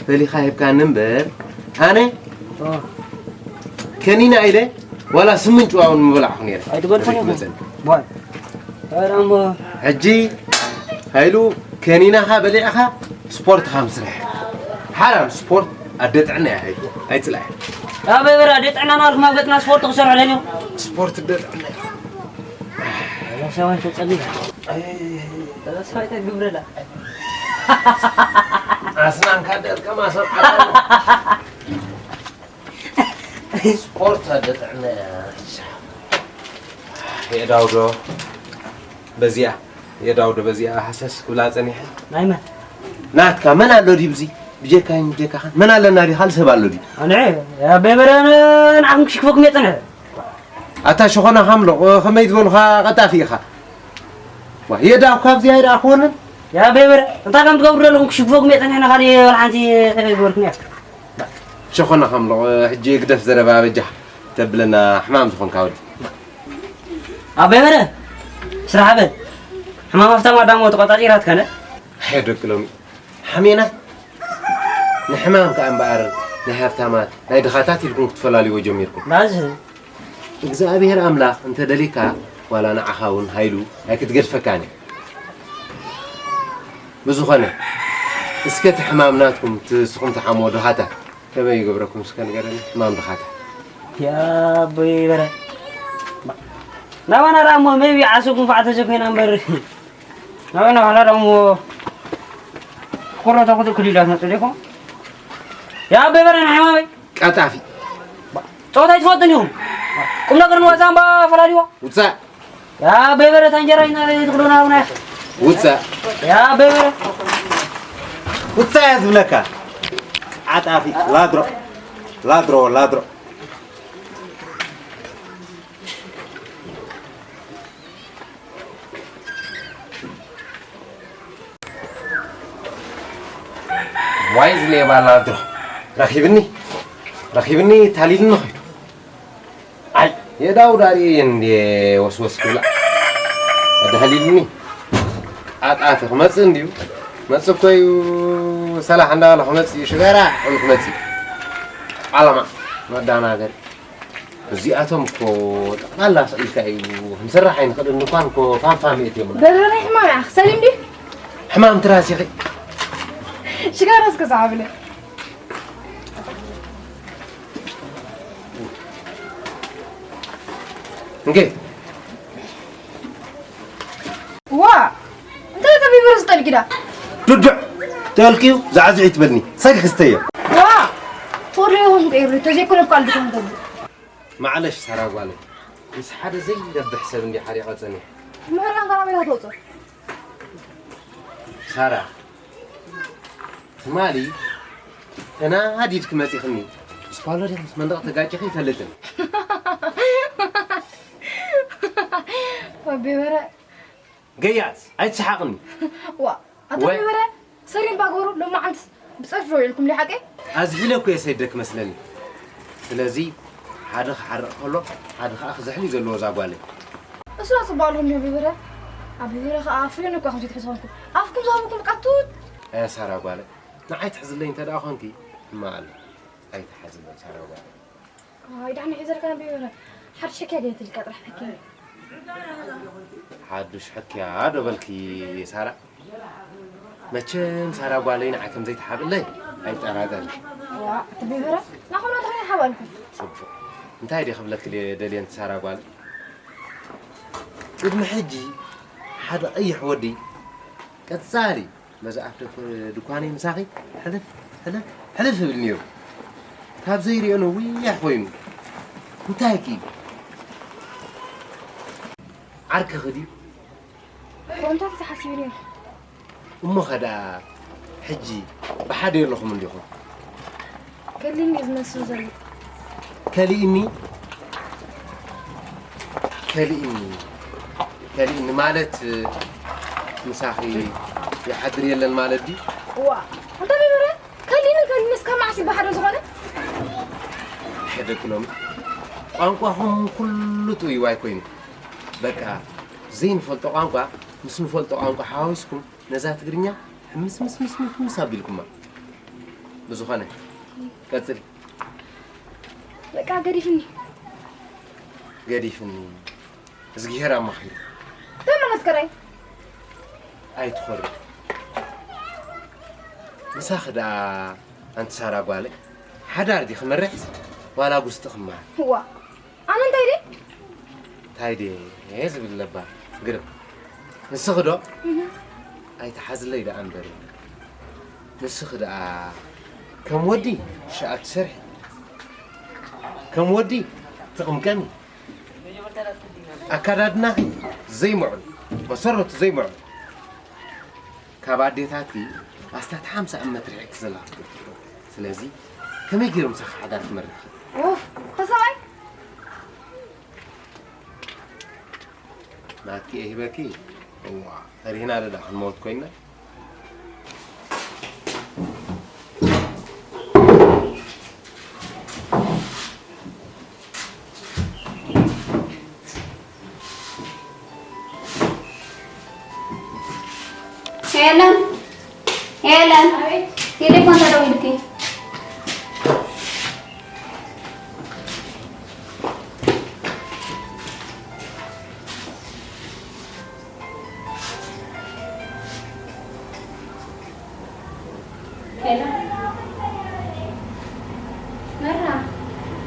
ፈሊኻ ሂብካኒ እምበር፣ ኣነ ኦ። ከኒና ኢለ ዋላ ስምን ጭዋውን ምበላዕኹ ነይረ። ኣይትበልኩን ኢኹም። መጸኒ። ቧል። ኧረ እሞ። ሕጂ ሃይሉ ከኒናኻ በሊዕኻ ስፖርትኻ ምስራሕ። ሓራም ስፖርት ኣደ ጥዕና እያ ሃይሉ። ኣይጽላእያ። ኣበይ በራ ኣደ ጥዕና ናልኩም ኣብ ገጽና ስፖርት ክሰርሑ ደልዮም። ስፖርት ኣደ ጥዕና እያ። እዛ ሰባይ ተጸሊላ። እዛ ሰባይ ተግብረላ። ኣስናንካ ደርቀማ ሰብ ዓለም። ስፖርት ኣደ ጥዕና እያ። የዳውዶ በዚኣ፣ የዳውዶ በዚኣ ሃሰስ ክብላ ጸኒሐ። ናይ መን? ናትካ መን ኣሎ ድዩ ብዚ? ብጀካይን ብጀካኻን መን ኣለና ድዩ? ካልእ ሰብ ኣሎ ድዩ? ኣነ፣ ያ በበረ ንዓኹም ክሽክፈኩም እየ ጸኒሐ። ኣታ ሸኾና ሓምሎቕ፣ ከመይ ዝበሉኻ ቀጣፊ ኢኻ? ዋ፣ የዳው ካብዚ ኣይደኣ ክወንን? ያ በበረ፣ እንታይ ከም ትገብሩ ዘለኹም ክሽክፈኩም እየ ጸኒሐ፣ ንኻልእ ወላ ሓንቲ ኣይገበርኩን እየ። ሸኾና ሓምሎቕ፣ ሕጂ ግደፍ ዘረባ በጃኻ ተብለና ሕማም ዝኾንካ ወዲ። ኣበበረ፣ ስራሕ በል። ሕማም ሃፍታም ኣዳሞ ተቆጻጺራትካ ነ? ኣይ ደቂ ሎሚ። ሓሜናት ንሕማም ከኣ እምበኣር ናይ ሃብታማት፣ ናይ ድኻታት ኢልኩም ክትፈላልይዎ ጀሚርኩም። ናዝ እግዚኣብሔር ኣምላኽ እንተ ደሊካ፣ ዋላ ንዓኻ እውን ሃይሉ ኣይክትገድፈካን እዩ። ብዝኾነ፣ እስከ እቲ ሕማም ናትኩም፣ እቲ ንስኹም ትሓምዎ ድኻታት፣ ከመይ ይገብረኩም እስከ ንገረኒ፣ ሕማም ድኻታት። ያ ኣቦይ በረ። ናባና ደኣ እሞ መይቢ ዓሰብ ጉንፋዕ ተዘኮይና እምበር። ናባና ኋላ ደኣ እሞ ኮሮታ ክትእክል ኢላ ትመጽእ ዶ ይኾን? ያ ኣቦይ በረ፣ ንሕማመይ። ቀጣፊ። ጸወታ ኣይትፈልጥን ኢኹም። ቁም ነገር ንዋዛ እምባ ፈላልይዋ። ውጻእ። ያ በይበረ ታንጀራ ኢና ትኽዶና ቡና። ውጻእ። ያ በይበረ። ውጻእ እየ ዝብለካ። ቀጣፊ ላድሮ። ላድሮ፣ ላድሮ። ዋይ እዚ ሌባ ላድሮ። ረኺብኒ። ረኺብኒ ታሊልኒ ኸይዱ። ኣይ የዳው ዳርየ እንዴ ወስወስ ክብላ። ኣዳህሊልኒ። ቃጣፊ ክመጽእ እንድዩ። መጽእ እኮ እዩ። ሰላሕ እንዳበለ ክመጽእ እዩ። ሽጋራ እውን ክመጽእ እዩ። ዓላማ መዳናገሪ። እዚኣቶም እኮ ጠቕላላ ስኢልካ እዩ። ክንሰርሕ ኣይንኽእልን። ድኳን እኮ ፋም ፋም የእትዮም። በረረ ሕማም እያ። ክሰሊም ድዩ? ሕማም ትራስ ኢኺ። ሽጋራ እስከ ዝዓብለ። እንጌ። ዋ! እንታይ ተቢብር ዝጠልቂዳ? ዱዱዕ! ጠልቂዩ ዛዕዝዒ ትበልኒ። ሳቂ ክስተዮ። ዋ! ቶሎ ይኹን ቀይሩ፣ ተዘይኮነ እኮ ኣልብቶም ተብሉ። ማዕለሽ ሳራ ጓለይ፣ ምስ ሓደ ዘይረብሕ ሰብ እንዲ ሓሪቐ ጸኒሐ። ምህራን ካራ ሜላ ተውጽኦ። ሳራ፣ ትማሊ ተናዲድኪ መጺኽኒ። ምስ ፓውሎ ዲኺ ምስ መንደቕ ተጋጭኺ ይፈልጥን። ወቤ በረ። ገያት፣ ኣይትስሓቕኒ። ዋ፣ ኣታ ወይ- በረ፣ ሰሪን ባግበሩ ሎማዓንትስ ብጸርፊ ውዒልኩም ዲዩ ሓቀይ? ኣዝሒለ እኮ እየ ሰይደክ መስለኒ። ስለዚ ሓደ ክሓርቕ ከሎ፣ ሓደ ኸኣ ክዝሕል እዩ ዘለዎ እዛ ጓለይ። እሱ ኣጽባእ ኣለኹም ዲዩ በረ? ኣብ በረ ኸኣ ፍሬን እኳ ከምዚ ትሕዝኹምኩም። ኣፍኩም ዝሃብኩም ቃቱት። ኣያ ሳራ ጓለይ፣ ንዓይ ትሕዝለይ እንተ ደኣ ኾንኪ፣ ሕማቕ ኣሎ። ኣይትሓዝለይ ሳራ ጓለይ። ኣይ፣ ዳሕና ሒዘልካ ነቢበረ። ሓድሽ ሕክያ ገይረትልካ ጥራሕ ሕክያ። ሓዱሽ ሕክያ ዶ በልኪ ሳራ? መቸም ሳራ ጓለይ ንዓይ ከም ዘይትሓብለይ ኣይጠራጠርን። ዋ፣ እቲ ቢበረ ናኹና እንታይ ሓባልኩ? ጽቡቕ። እንታይ ድየ ክብለኪ ደልየ፣ ደልየ ሳራ ጓል? ቅድሚ ሕጂ ሓደ ቀይሕ ወዲ ቀጻሊ በዚ ኣፍ ደኮ-፣ ድኳነይ ምሳኺ ሕልፍ፣ ሕልፍ፣ ሕልፍ ይብል ነይሩ። ካብ ዘይሪኦ ነዊሕ ኮይኑ። እንታይ ኪ? ዓርክኺ ድዩ? ከምታት ተሓሲቡ ነይሩ። እሞ ኸ ደኣ ሕጂ ብሓደ የለኹም እንዲኹም? ከሊእኒ እዩ ዝመስል ዘሎ። ከሊእኒ? ከሊእኒ? ከሊእኒ ማለት ምሳኺ ይሓድር የለን ማለት ድዩ? እዋ፣ ኣንታ መምህረ፣ ከሊእኒ ከሊእኒ እስካብ መዓስ እዩ ብሓደ ዝኾነ? ኣይ ደቂ ሎሚ ቋንቋኹም ኩሉ ጥውይዋይ ኮይኑ። በቃ ዘይንፈልጦ ቋንቋ ምስ ንፈልጦ ቋንቋ ሓዋዊስኩም ነዛ ትግርኛ ሕምስ ምስ ምስ ምስ ምስ ኣቢልኩማ። ብዝኾነ ቀጽሊ። በቃ ገዲፍኒ። ገዲፍኒ። እዝግሄር ኣማኺሩ። እንታይ ማለት ከራይ? ኣይትኾሪ። ምሳኺ ደኣ ኣንቲ ሳራ ጓለይ፣ ሓዳር ዲ ክመርሕስ ዋላ ጉስጢ ክመሃር? እዋ፣ ኣነ እንታይ ድየ? እንታይ ድየ ዝብል ለባ ግርም። ንስኺ ዶ? እህ። ኣይትሓዝለይ ደኣ እምበር። ንስኺ ደኣ ከም ወዲ ሽኣ ትሰርሒ፣ ከም ወዲ ትቕምቀሚ። ኣካዳድናኺ ዘይምዕሩይ፣ መሰረቱ ዘይምዕሩይ። ካብ ኣዴታትኪ ኣስታት ሓምሳ ዓመት ርሒቕኪ ዘለኺ። ስለዚ ከመይ ገይሩ ምሳኺ ሓዳር ክመርሕ? ኡፍ፣ ተሰብኣይ። ናትኪ እየ ሂበኪ። እዋ፣ ፈሪህና ዶ ደኣ ክንመውት ኮይንና? ሄለን፣ ሄለን፣ ኣቤት። ቴሌፎን ተደዊሉኪ። ሄሎ፣ መራ፣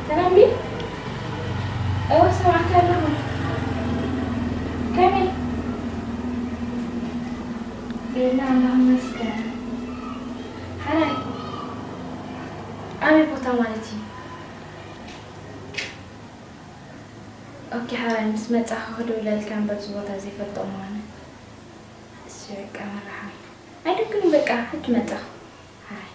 ሰላም ድዩ? እወ፣ ሰማዕካ ኣለኹ። ከመይ? ቤላ፣ ኣምላኽ ይመስገን። ሓራይ፣ ኣበይ ቦታ ማለት እዩ? ኦኬ፣ ሓራይ፣ ምስ መጻኻ ክድውለልካ እምበር፣ እዚ ቦታ ዘይፈልጦ ምዃነ። እሺ፣ በቃ፣ መራ ሓራይ። ኣይደክምን፣ በቃ፣ ሕጂ መጻኻ። ሓራይ።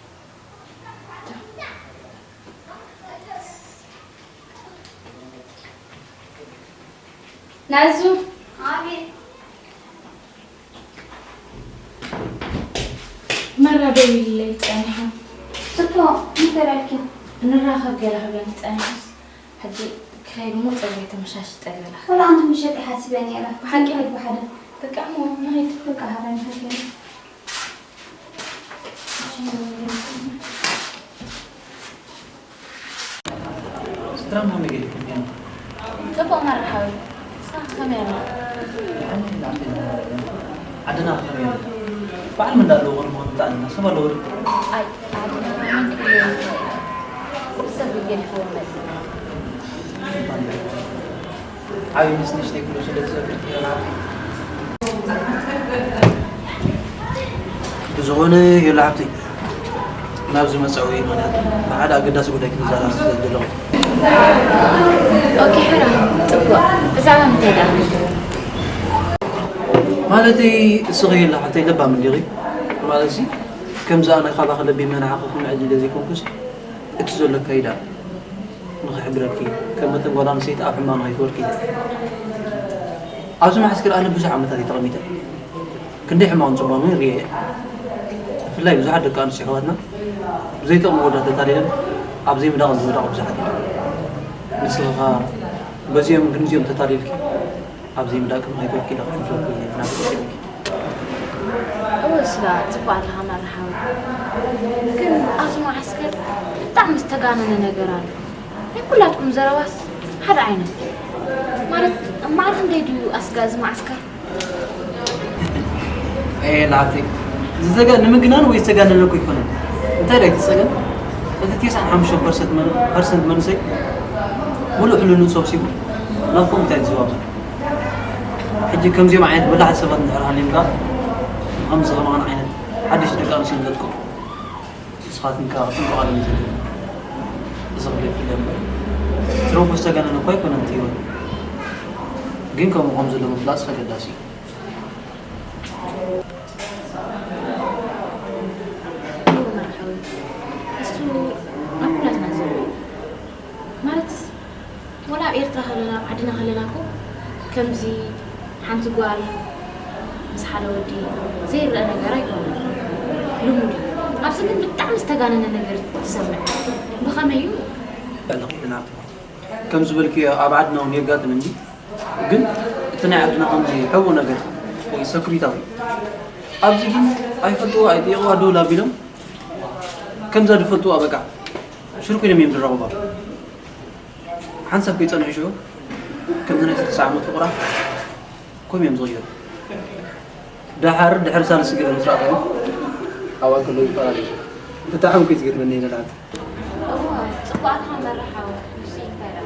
ናዙ። ኣቤት። መራ ደዊሉለይ ጸኒሑ። ጽቡቕ፣ እንታይ በልኪ? ንራኸብ ገለ ክብለኒ ጸኒሑስ፣ ሕጂ ክኸይድ እሞ ጸጉረይ ተመሻሽጠ ገለ። ወላ ኣንቲ ምሸት ይሓስበ ነይረ። ብሓቂ? ብሓደ። በቃ እሞ ንኸይድ። በቃ፣ ሃበኒ፣ ሃበኒ። ስድራ ማመ ገዲፍኩም እዮም። ጽቡቕ መርሓዊ። ንስኻ ከመይ ኣላ? ዓደና ከመይ ኣላ? በዓል መን ኣለዎ? ቅድሚ ምምጻእና ሰብ ኣለዎ ዶ? ኣይ፣ ዓደና መን ክህልዎ ይኽእል? ሰብ ገዲፍዎ መጺኡ። ዓብዪ ምስ ንእሽተይ ኩሉ ስለ ዝዘክር ክኢላ። ብዝኾነ ሄሎ ሓብተይ፣ ናብዚ መጻኢ ምኽንያት ብሓደ ኣገዳሲ ጉዳይ ክንዛረብ ስለ ዘለኹ። ኦኬ፣ ሕራ፣ ጽቡቕ። ብዛዕባ ምንታይ ደኣ? ማለተይ፣ እስኺ ሄሎ ሓብተይ ለባም እንዲኺ? ማለትሲ፣ ከምዚ ኣነ ካባኺ ለቢመ ንዓኺ ክምዕድ ኢለ ዘይኮንኩስ፣ እቲ ዘሎ ኣካይዳ ንኽሕብረኪ፣ ከም መጠን ጓል ኣንስተይቲ ኣብ ሕማቕ ንኸይትወድቂ። ኣብዚ መዓስከር ኣነ ብዙሕ ዓመታት እየ ተቐሚጠ። ክንደይ ሕማቕን ጽቡቕን እውን ርእየ እየ። ብፍላይ ብዙሓት ደቂ ኣንስትዮ ኣሕዋትና ብዘይጠቕሙ ወዳት ተታሊለን ኣብ ዘይምዳቕ ዝወደቓ ብዙሓት እየን። ንስኺ ኸኣ በዚኦም ክንዲኦም ተታሊልኪ ኣብ ዘይምዳቕ ንኸይትወድቂ ኢለ ክሕብረኪ እየ ናተይ ቀሲበኪ። እወ ስጋ ጽቡቕ ኣለኻ መርሓዊ። ግን ኣብዚ መዓስከር ብጣዕሚ ዝተጋነነ ነገር ኣሎ። ናይ ኩላትኩም ዘረባስ ሓደ ዓይነት። ማለት፣ ማዕረ ክንደይ ድዩ ኣስጋ እዚ መዓስከር? ኤ፣ ላዕተይ፣ ዝተጋ-፣ ንምግናን ወይ ዝተጋነነ እኮ ኣይኮነን። እንታይ ደኣ እቲ ጸገም? እቲ ተስዓን ሓሙሽተን ፐርሰንት መን-፣ ፐርሰንት መንእሰይ ሙሉእ ሕልንኡ ሰብሲቡ ናብ ኮምፒውተር እዩ ዝዋፈር። ሕጂ ከምዚኦም ዓይነት በላሕቲ ሰባት እንድሕር ሃልዮም ከኣ፣ ከምዚ ከማን ዓይነት ሓደሽቲ ደቂ ኣንስትዮ ንፈትኩም። ንስኻትክን ከኣ ክጥንቀቓሎም እዩ ዘድሊ። እዚ ክብለኪ ኢለ እምበር፣ ትረፉ ዝተጋነነ እኳ ኣይኮነን እቲ ህይወት። ግን ከምኡ ከም ዘሎ ምፍላጥ ኣገዳሲ እዩ። እወ መርሓዊ፣ እሱ ኣብ ኩላትና ዘሎ እዩ። ማለት፣ ወላ ኣብ ኤርትራ ከለና፣ ኣብ ዓድና ከለና እኮ ከምዚ ሓንቲ ጓል ምስ ሓደ ወዲ ዘይረአ ነገር ኣይኮነን። ልሙድ እዩ። ኣብዚ ግን ብጣዕሚ ዝተጋነነ ነገር ትሰምዕ። ብኸመይ እዩ? ልዕሊ ክኢልና። ከም ዝበልክዮ ኣብ ዓድና እውን የጋጥም እንጂ፣ ግን እቲ ናይ ዓድና ከምዚ ሕቡእ ነገር ወይ ሰክሪታዊ፣ ኣብዚ ግን ኣይፈልጥዋ ኣይጠይቕዋ ደውል ኣቢሎም ከምዛ ዝፈልጥዋ በቃ ሽር ኮይኖም እዮም ዝራኸቡ። ሓንሳብ ከይጸንሑ ሽዑ ከምዚ ናይ ሰለስተ ዓመት ፍቕራ ኮም እዮም ዝቕየሩ። ደሓር ድሕሪ ሳልስቲ ገለ ምስ ረኣኹ ኣብኣ ከለዉ ይፈላለዩ። ብጣዕሚ እኮ እዩ ዝገርመኒ ነላት። እዋ፣ ጽቡቓትካ መራሓዊ ንሱ ይፈራ።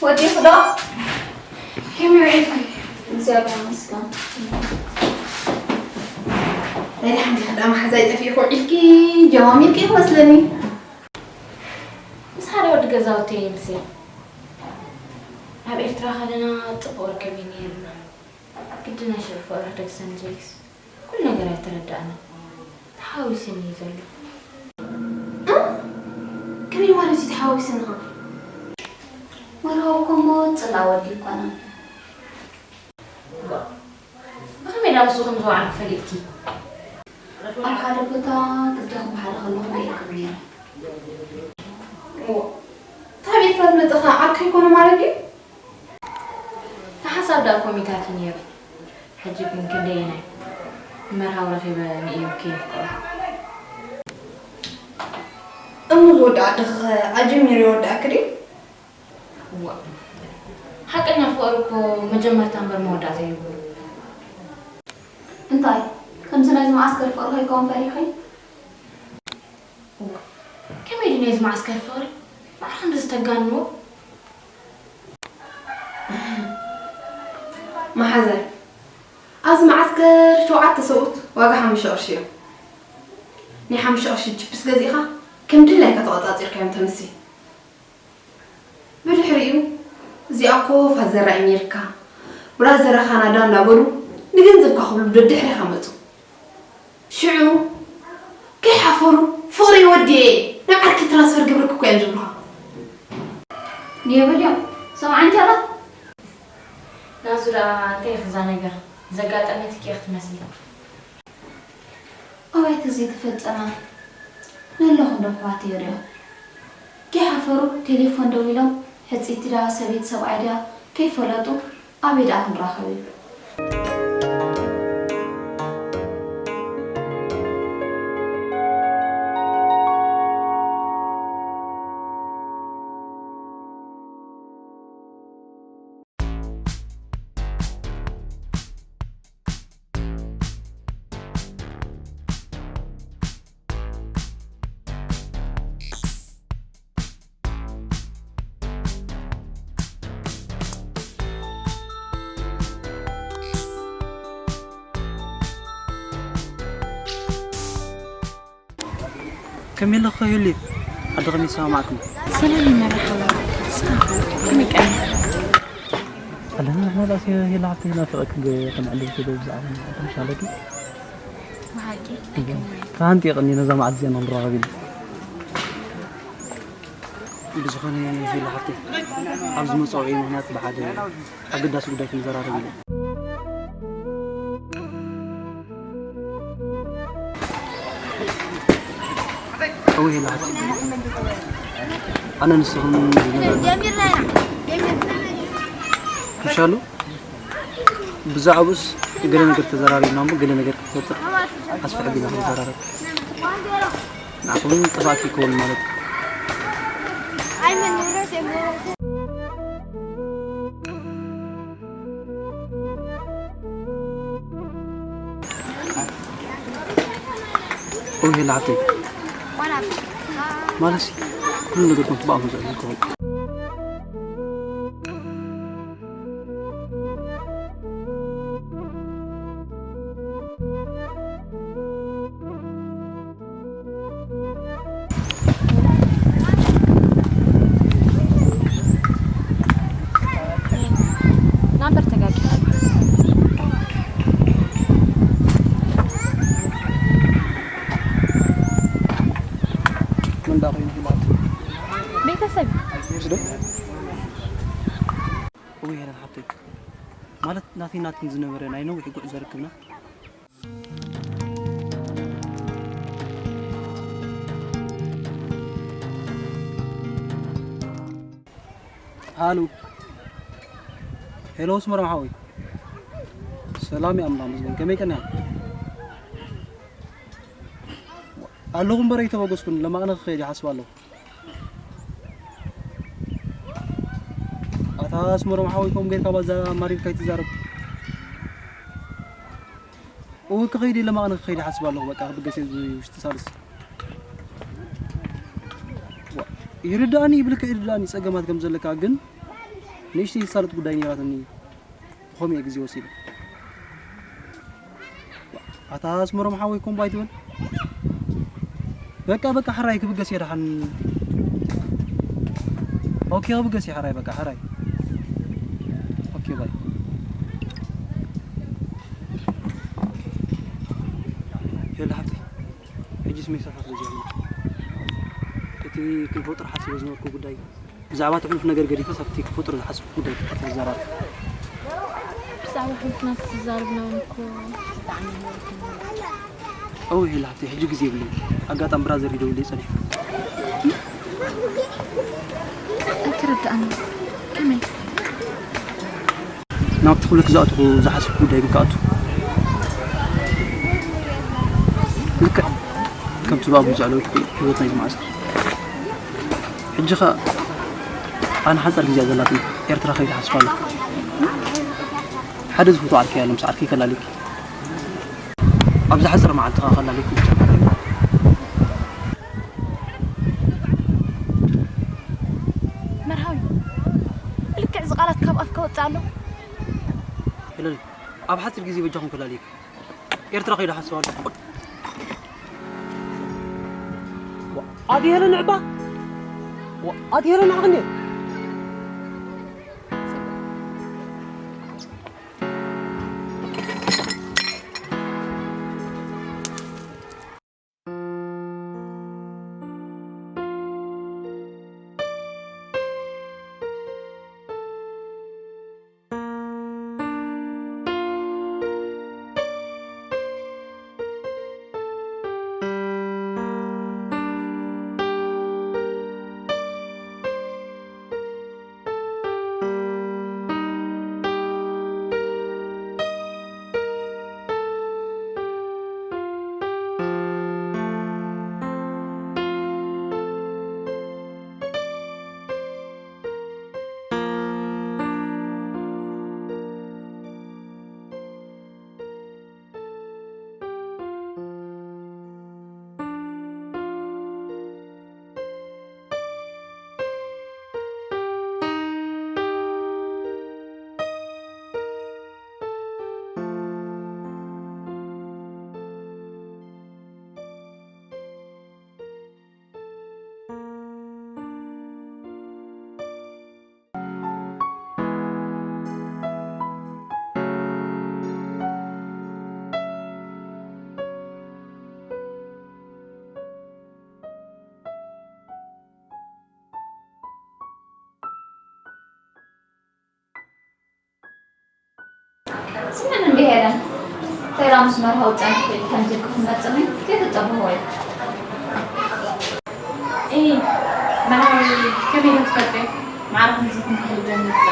ወዲኹ ዶ? ከመይ ውዒልኩም? እግዚኣብሔር ይመስገን። ናይ ደሓን ዲኻ ደኣ መሓዛይ ጠፊእኩ ውዒልኪ? ጀማሚርኪ ኢኺ መስለኒ። ምስ ሓደ ወዲ ገዛውተይ እየ ምስያ። ኣብ ኤርትራ ከለና ጽቡቕ ርክብ እዩ ነይርና። ግድን ናይ ሽዑ ፍቕሪ ክደግሰኒ ዘይክስ ኩሉ ነገር ኣይተረድኣንን። ተሓዋዊሰኒ እዩ ዘሎ። እ? ከመይ ማለት እዩ ተሓዋዊሰንኻ? ወርሃዊ እኮ እሞ ጽላእ ወዲ ይኮና። ብኸመይ ዳ ምስኡ ከም ዝወዓልኩ ፈሊጥኪ? ኣብ ሓደ ቦታ ክልቴኹም ብሓደ ከለኹም ርኤኩም ነይረ። እሞ፣ ካብ ኤርትራ ዝመጸኻ ዓርኪ ኣይኮነ ማለት ድዩ? ንሓሳብ ደኣ ኮሚታት እዩ ነይሩ። ሕጂ ግን ክንደየናይ ንመርሃዊ ረኺበ ንእዮብ ከየፍቅሮ። እሙ ዝወድእ ዓድኺኸ ኣጀሚሩ የወድኣኪ ድዩ? እዋእ፣ ሓቀኛ ፍቕሪ እኮ መጀመርታ እምበር መወዳእታ የብሉን። እንታይ፣ ከምዚ ናይዚ መዓስከር ፍቕሪ ከይከውን ፈሪኺ? እዋእ፣ ከመይ ድዩ ናይዚ መዓስከር ፍቕሪ ማዕረ ክንድዚ ተጋንንዎ? መሓዛይ፣ ኣብዚ መዓስከር ሸውዓተ ሰብኡት ዋጋ ሓሙሽተ ቅርሺ እዮም። ናይ ሓሙሽተ ቅርሺ ችፕስ ገዚእኻ ከም ድላይካ ተቖጻጺርካዮም ተምሲ። ብድሕሪኡ፣ "እዚኣ እኮ ፋዘራ ኣሜሪካ፣ ብራዘራ ካናዳ" እንዳበሉ ንገንዘብካ ክብሉ ደድሕሪኻ መጹ። ሽዑ ከይሓፈሩ፣ "ፍቕሪ ወዲኤ፣ ናብ ዓርኪ ትራንስፈር ገብረኪ እኮ እዮም" ዝብሉኻ። ንየበልዮም፣ ሰምዓ እንጀራ። ናዙ ደኣ እንታይ እዩ እዛ ነገር? ዘጋጠመትኪ እያ ክትመስሊ። ኣባይቲ ዘይተፈጸመ ነለኹ እንዶ ኣሕዋተይ ይሪኦ። ከይሓፈሩ ቴሌፎን ደዊሎም፣ ሕጽይቲ ድያ ሰበይቲ ሰብኣይ ድያ ከይፈለጡ ኣበይ ደኣ ክንራኸብ እዩ? ከመይ ኣለኺ ሄሊ? ዓዲ ከመይ ይሰማማዕኩም? ሰላም ይመርሓባ። ስኻ ከመይ ቀኒኻ? ኣለና ንሕና ዳስ ሄሊ ሓፍተይ ናፊቐኪ፣ ከነዕልል ከይደ ብዛዕባ ተምሻለኪ። ብሓቂ? ኣይከመይ። ከሓንቲ የቐኒ ነዛ መዓልቲ እዚኣ ንኽንራኸብ ኢሉ። ብዝኾነ ሄሊ ሓፍተይ፣ ኣብዚ መጸውዒ ምኽንያት ብሓደ ኣገዳሲ ጉዳይ ክንዘራረብ ኢለ። እወ ሄሊ ሓፍተይ፣ ኣነ ንስኽን ዝነበረና ምሻሉ ብዛዕባኡስ ገለ ነገር ተዘራሪብና እሞ ገለ ነገር ክትፈጥር ኣስፍሕ ኣቢልና ክንዘራረብ። ንዓኹም ጥፋእኪ ይከውን ማለት እዩ። ኦይ ሄላ ሓፍተይ፣ ማለትሲ ኩሉ ነገር ከም ትባእኹም ዝዕል ይከውን። ናምበር ተጋጊኻ። መን ደኣ ኮይኑ ሂባቶ? ቤተሰብ። ስዶ? እወ፣ ሄለን ሓብተይ፣ ማለት ናተይ ናትክን ዝነበረ ናይ ነዊሕ ጉዕዞ ርክብና። ሃሎ። ሄሎ፣ ኣስመሮም ሓወይ። ሰላም እየ፣ ኣምላኽ ይመስገን። ከመይ ቀኒኻ? ኣለኹ እምበር ኣይተበገስኩን። ለማቕነ ክኸይድ ይሓስብ ኣለኹ። ኣታ ኣስመሮም ሓወይ፣ ከምኡ ጌርካ ባዛ ኣማሪርካ ኣይትዛረብ። እወ፣ ክኸይድ እየ፣ ለማቕነ ክኸይድ ይሓስብ ኣለኹ። በቃ፣ ክብገስ እየ፣ እዚ ውሽጢ ሳልስ። ዋ፣ ይርድኣኒ ይብልካ፣ ይርድኣኒ ጸገማት ከም ዘለካ፣ ግን ንእሽተይ ዝሳለጥ ጉዳይ ነይራትኒ። ብኸምኡ እየ ግዜ ወሲደ። ኣታ ኣስመሮም ሓወይ ኮምቦ ኣይትበል። በቃ በቃ፣ ሕራይ ክብገስ እየ ደሓን። ኦኬ፣ ክብገስ እየ ሕራይ፣ በቃ ሕራይ። ኦኬ፣ ባይ። የለ ሓብተይ፣ ሕጂ ስሜት ሰፋ ስለ ጀመረ፣ እቲ ክንፈጥሮ ሓሲበ ዝነበርኩ ጉዳይ ብዛዕባ እቲ ሕሉፍ ነገር ገዲፈስ ኣብቲ ክፈጥሮ ዝሓሰብኩ ጉዳይ ክትዘራረብ። ብዛዕባ ሕሉፍና ክትዛረብና እውን እኮ ብጣዕሚ ይህወት ነይሩ። እወ ሄላ ሓብተይ፣ ሕጂ ግዜ የብለይን። ኣጋጣሚ ብራዘር ይደውለይ ጸኒሑ። ኣይተረድኣንን። ከመይ? ናብቲ ክብለኪ ዝኣትኹ ዝሓሰብኩ ጉዳይ ግን ክኣቱ። ልክዕ ከምቲ ብኣቡ ዝኣለወ ህይወት ናይ ዝመዓስ። ሕጂ ኸኣ ኣነ ሓጻር ግዜ እያ ዘላትኒ፣ ኤርትራ ከይደ ሓስብ ኣለኹ። ሓደ ዝፈትዎ ዓርኪ ኣሎ፣ ምስ ዓርከይ ከላልየኪ። ኣብዚ ሓጻር መዓልቲ ኸኣ ከላልየኪ ብቻ። መርሃዊ፣ ልክዕ እዚ ቃላት ካብ ኣፍካ ወጽእ ኣሎ? ኣብ ሓፂር ግዜ በጃኹም ከላልየኩም። ኤርትራ ከይደ ሓስባ ኣሎ። ኣቲ ሄለን ዕባ፣ ኣቲ ሄለን ዓቕኒ። ስምዕን እንዲህ ሄለን ተራ ምስ መርሃው ጸንሕ ከምዚ ክመጽኒ ከይትጸብሖ ወይ? እይ፣ መርሃዊ ከመይ ኢሉ ትፈልጢ? ማዕረ ከምዚ ክንክሕልደኒ ይብላ።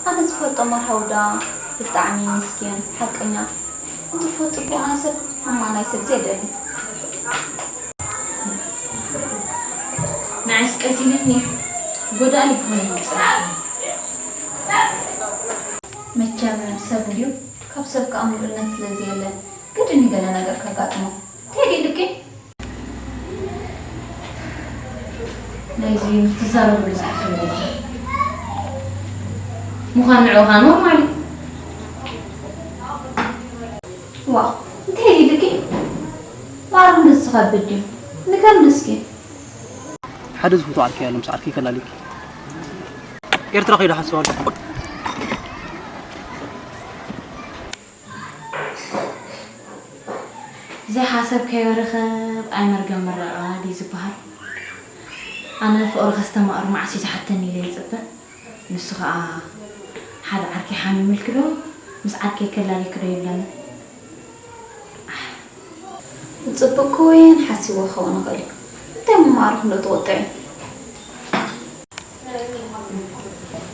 ኣነ ዝፈልጦ መርሃዊ ዳ ብጣዕሚ ምስኪን፣ ሓቀኛ፣ እንትርፎ ጽቡቕ ናይ ሰብ፣ ሕማቕ ናይ ሰብ ዘየደሊ። ንዓይስ ቀቲልኒ፣ ጎዳእኒ ክኾን ይምጽእ። መቸም ሰብ ድዩ? ካብ ሰብ ከኣ ምሉእነት ስለ ዘየለ፣ ግድን እዩ ገለ ነገር ከጋጥሞ። እንታይ ድዩ ኢልኪ? ናይዚ ትዛረብሉ ሰዓት ስለ ዘይኮነ። ምዃን ንዕኡኻ ኖርማል እዩ። ዋእ፣ እንታይ ኢልኪ? ማርም ንሱ ዝኸብድ ድዩ? ንገርኒ እስኪ። ሓደ ዝፈትዎ ዓርኪ ኣሎ፣ ምስ ዓርኪ ከላልየኪ። ኤርትራ ከይደ ሓስባ ኣሎ። ዘይሓሰብካዮ ርኽብ ኣይ መርገም ምርቓ ድዩ ዝበሃል? ኣነ ፍቕሪ ከስተማቕር መዓስ እዩ ዝሓተኒ ኢለ ይጽበ። ንሱ ኸኣ ሓደ ዓርከይ ሓሚሙልኪ ዶ፣ ምስ ዓርከይ ከላልየኪ ዶ ይብለኒ። ኣሕ። ጽቡቕ ክወየን ሓሲቡ ክኸውን ይኽእል እዩ። እንታይ ምማሩ ክንዶ ትወጥዒ?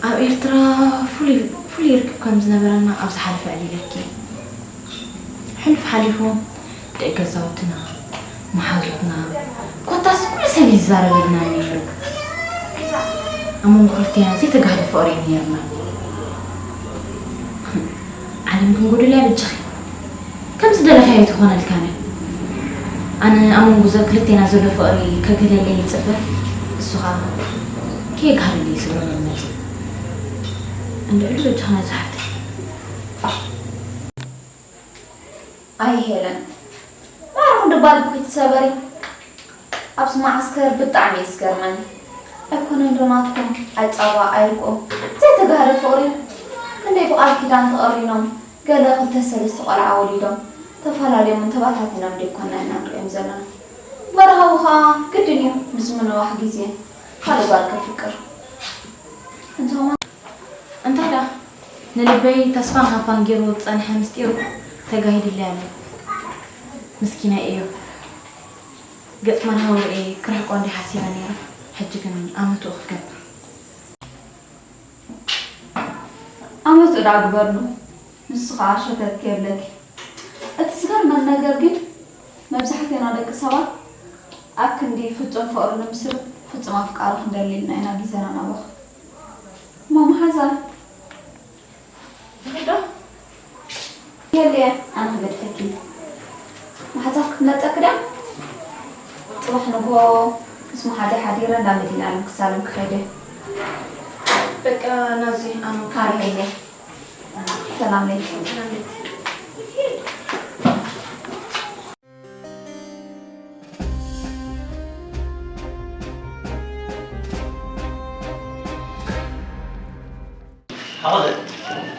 ኣብ ኤርትራ ፍሉይ፣ ፍሉይ ርክብ ከም ዝነበረና ኣብ ዝሓለፈ ኣዕሊለኪ። ሕሉፍ ሓሊፉ ደቂ ገዛውትና፣ መሓዙትና፣ ኮታስ ኩሉ ሰብ እዩ ዝዛረበልና ነይሩ። ኣብ መንጎ ክልቴና ዘይተጋህደ ፍቕሪ እዩ ነይርና። ዓለም ግን ጎደል እያ በጃኺ። ከም ዝደለኻዮ ኣይትኾነልካን እያ። ኣነ ኣብ መንጎ ዘ-፣ ክልቴና ዘሎ ፍቕሪ ከግህደለይ ይጽበ፣ እሱ ኸኣ ከየግሃደለይ ይስብረለይ መጺኡ። እንድዕሉ በጃኻ ናይዛ ሓፍተይ። ኣይ ሄለን፣ ማዕረ ክንዲ ባልቡ ከይትሰበሪ። ኣብዚ መዓስከር ብጣዕሚ እዩ ዝገርመኒ። ኣይኮነን ዶ ናትኩም ኣይ ጻባ ኣይ ርግኦ ዘይተጋህደ ፍቕሪ፣ ክንደይ ብቓል ኪዳን ተቐሪኖም፣ ገለ ክልተ ሰለስተ ቆልዓ ወሊዶም፣ ተፈላለዮም ተበታቲኖም ደይኮንና ኢና ንሪኦም ዘለና። መርሃዊ ኸኣ ግድን እዩ ንዝምንዋሕ ግዜ ካልእ ጓል ከፍቅር። እንተኾነ እንታይ ደኣ ንልበይ ተስፋን ሃፋን ገይሩ ዝጸንሐ ምስጢሩ ተጋሂዱለይ ኣሎ። ምስኪናይ እዩ። ገጽ መርሃዊ ርእየ ክርሕቆ እንድየ ሓሲበ ነይረ። ሕጂ ግን ኣመትኡ ክገብር። ኣመትኡ ደኣ ግበርሉ። ንሱ ኸኣ ሸተት ከየብለኪ። እቲ ዝገርመኒ ነገር ግን መብዛሕቴና ደቂ ሰባት ኣብ ክንዲ ፍጹም ፍቕሪ ንምስርት ፍጹም ኣፍቃሪ ክንደሊ ኢልና ኢና ግዜና ነባኽን። እሞ መሓዛ ይኸዶ? የለ፣ ኣነ ክገድፈኪ። መሓዛ ክትመጸኪ ድያ? ጽባሕ ንግሆ ምስ መሓዛ ሓዲረ ናብ መዲና ዓለም ክሳለም ክኸይድ እየ። በቃ ናዚ ኣነ ካርሄለ። ሰላም ለይኪ። ሓወት፣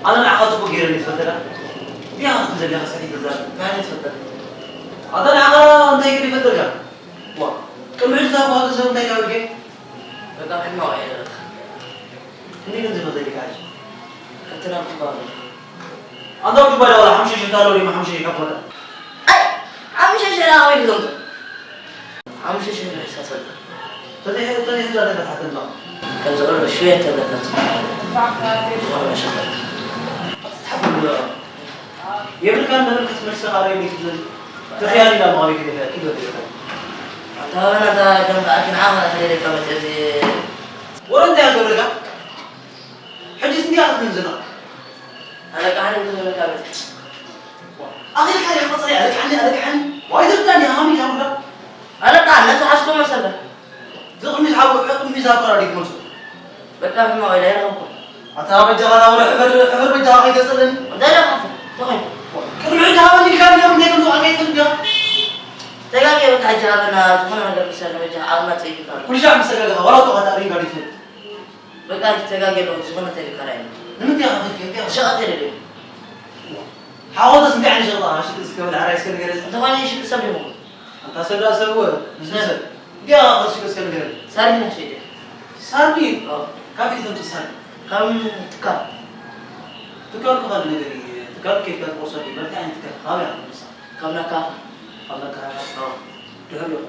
ኣነ ንዓኻ ጽቡቕ ገይረ እየ ዝፈልጠካ። እንዲያ ክትብል ዘለኻ ሰዲድ ትዛረብ፣ እንታይ ዓይነት ትፈልጠኒ? ኣታ ንዓኻ እንታይ ገይረ ይፈልጠካ? ዋ፣ ቅድሚ ሕጂ እዛ ጓል ሰብ እንታይ ገበርኪ? በቃ ሕማቕ እየ ዘለኻ። ክንደይ ገንዘብ መጠን ኢልካ ሕጂ? ሕጂ ናብ ትባሉ። ኣንታ ውድባ ዳውላ ሓሙሽተ ሽሕ ታሎ ዲማ ሓሙሽተ ሽሕ ካፖታ። ኣይ፣ ሓሙሽተ ሽሕ ዳውላ ይዞም። ሓሙሽተ ሽሕ ዳውላ ይሳሰል። ተዘይ፣ ተዘይ ህዛ ነገር ሓተን ባ። ከም ዝቕርብ ሽየት ተብለካ ዝኾነ መሸፈን። ሓተን ባ። የብልካን ነብር ክትመልሰ ኻረ ይብልክ ዘል። ተኽያኒ ናብ ማሪ ክደለ፣ ኪዶ ደለ። ኣንታ ሃበና እታ ደም ከኣኪ ንዓኻ ተደለካ መጽእ እዚ። ወረ እንታይ ኣገብረካ? ሕጂ ስንት ያኽል ንዝና? ኣለቃ ሓኒ እንተዘለካ በል። ኣኺልካ ዲኻ መጸለይ ኣለቃ ሓኒ፣ ኣለቃ ሓኒ? ዋይ ዘብላ ዲኻ ሃሚ ዲኻ ብላ? ኣለቃ ነቲ ሓስኮ መሰለ። ዝቕሚ ዝሓቡ ቅድሚ ዛፈራ ዲክ መልሶ። በቃ ህማ ወይ ዳይራ እኮ። ኣታ በጃኻ ናውረ ሕፈር፣ ሕፈር በጃኻ ከይገጸለኒ። እንታይ ደኣ ሓፍ? ተኸይ። ቅድሚ ሕጂ ሃበኒ ኢልካ ዲኻ እንታይ ከም ዝውዓል ከይትፈልጥ ዲኻ? ተጋጌ በቃ ሕጂ ሃበና ዝኾነ ነገር ክሰርሕ በጃኻ ዓቕምና ጸይፍካ ኣሎ። ኩሉ ሻዕ ምስ ተጋገኻ ዋላ እኮ ኣታ ሪንጋ ዲክ ትፈልጥ። በቃ ተጋጌ ኣለኹ፣ ዝኾነ ተሪካና የለን። ንምንታይ ኢኻ ከፊልካ? እንታይ ኢኻ? ሸቐጥ የለን። ሓወተስ እንታይ ዓይነት ሸቐጥ ኢኻ ሽቅጥ እስከ በል፣ ሓራይ እስከ ንገረኒ። እንተኾነ ይሽቅጥ ሰብ ዲኹም? ኣንታ ሰብ ደኣ ሰብ ወ፣ ምስ ሰብ። እንታይ ኢኻ ሽቅጥ እስከ ንገረኒ። ሳርዲን ሸይደ። ሳርዲን? ኣዎ። ካበይ ተምጽእ ሳርዲን? ካብ ትካል። ትካል እኮ ካልእ ነገር እዩ። ትካል ኬድካ ትቆርሶ ድዩ? በልካ ዓይነት ትካል። ካበይ ኢኻ ተምጽእ? ካብ ናካፋ። ካብ ናካፋ? ኣዎ። ድሕሪኡ?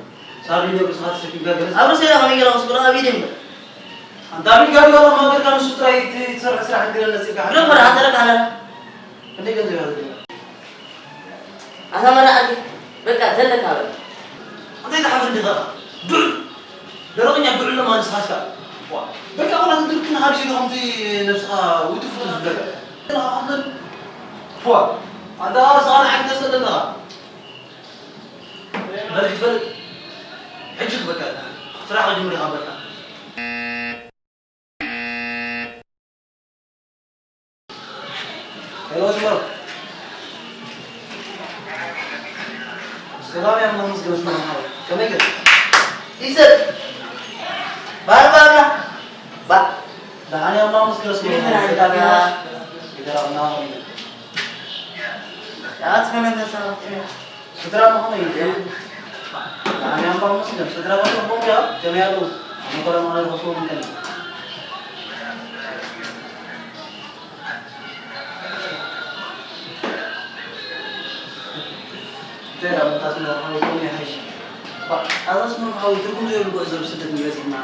ሳርዲን ኣብ ርእስኻ ተሰኪምካ ገለ ኣብ ርእሰይ ከመይ ገለ ክስቅሎ ኣብ ኢደይ እምበር። ኣንታ ኣብ ኢድካ ድዩ ኣብ ማእገርካ ንሱ ጥራይ እቲ ትሰርሖ ስራሕ እንግዲህ ነፂርካ ሓንቲ ግደፎ ደኣ፣ ኣንተ ደኣ ኣለና። ክንደይ ገንዘብ እያ ዘድልያ? ኣታ መራዓቲ፣ በቃ ዘለካ በል። ኣንታ ኣይትሓፍር እንዲኻ? ዱዕ! ደረቕኛ ዱዕ ለማንስ ሃስካ። ዋ፣ በቃ ወላ ትድርክን ሃድሽ ኢሉ ከምዚ ነብስኻ ውትፍቱ ዝብለካ። ንኻ ክብል፣ ዋ፣ ኣንታ ርእስኻ ንዓይ ክተስእ ኣለኻ። በል ክትፈልጥ፣ ሕጂ ክበካ፣ ስራሕ ክጅምር ኢኻ በልካ። ሄሎ፣ ሽመር። ሰላም እያ፣ ማሙስ ገስ ነው። ከመይ ገስ? ይሰጥ። ባርባና። ባ። ደሓን እያ፣ ማሙስ ገስ ነው። ይገራምና። ያት ፈነገታ። ስድራ ምዃኑ እዩ። ኣነ ኣምባ መስገን ስድራ ቤት ጽቡቕ ድያ? ከመይ ኣለዉ? ኣነ እኮ ደኣ ማለት ከስቡ ምንከን። እንታይ ደኣ ምታስ መርሓዊ ከመይ ይሓይሽ? ባ፣ ኣዛስ መርሓዊ ትርጉም ዘይብሉ ጉዕዞ ብስደት ንበጺሕና።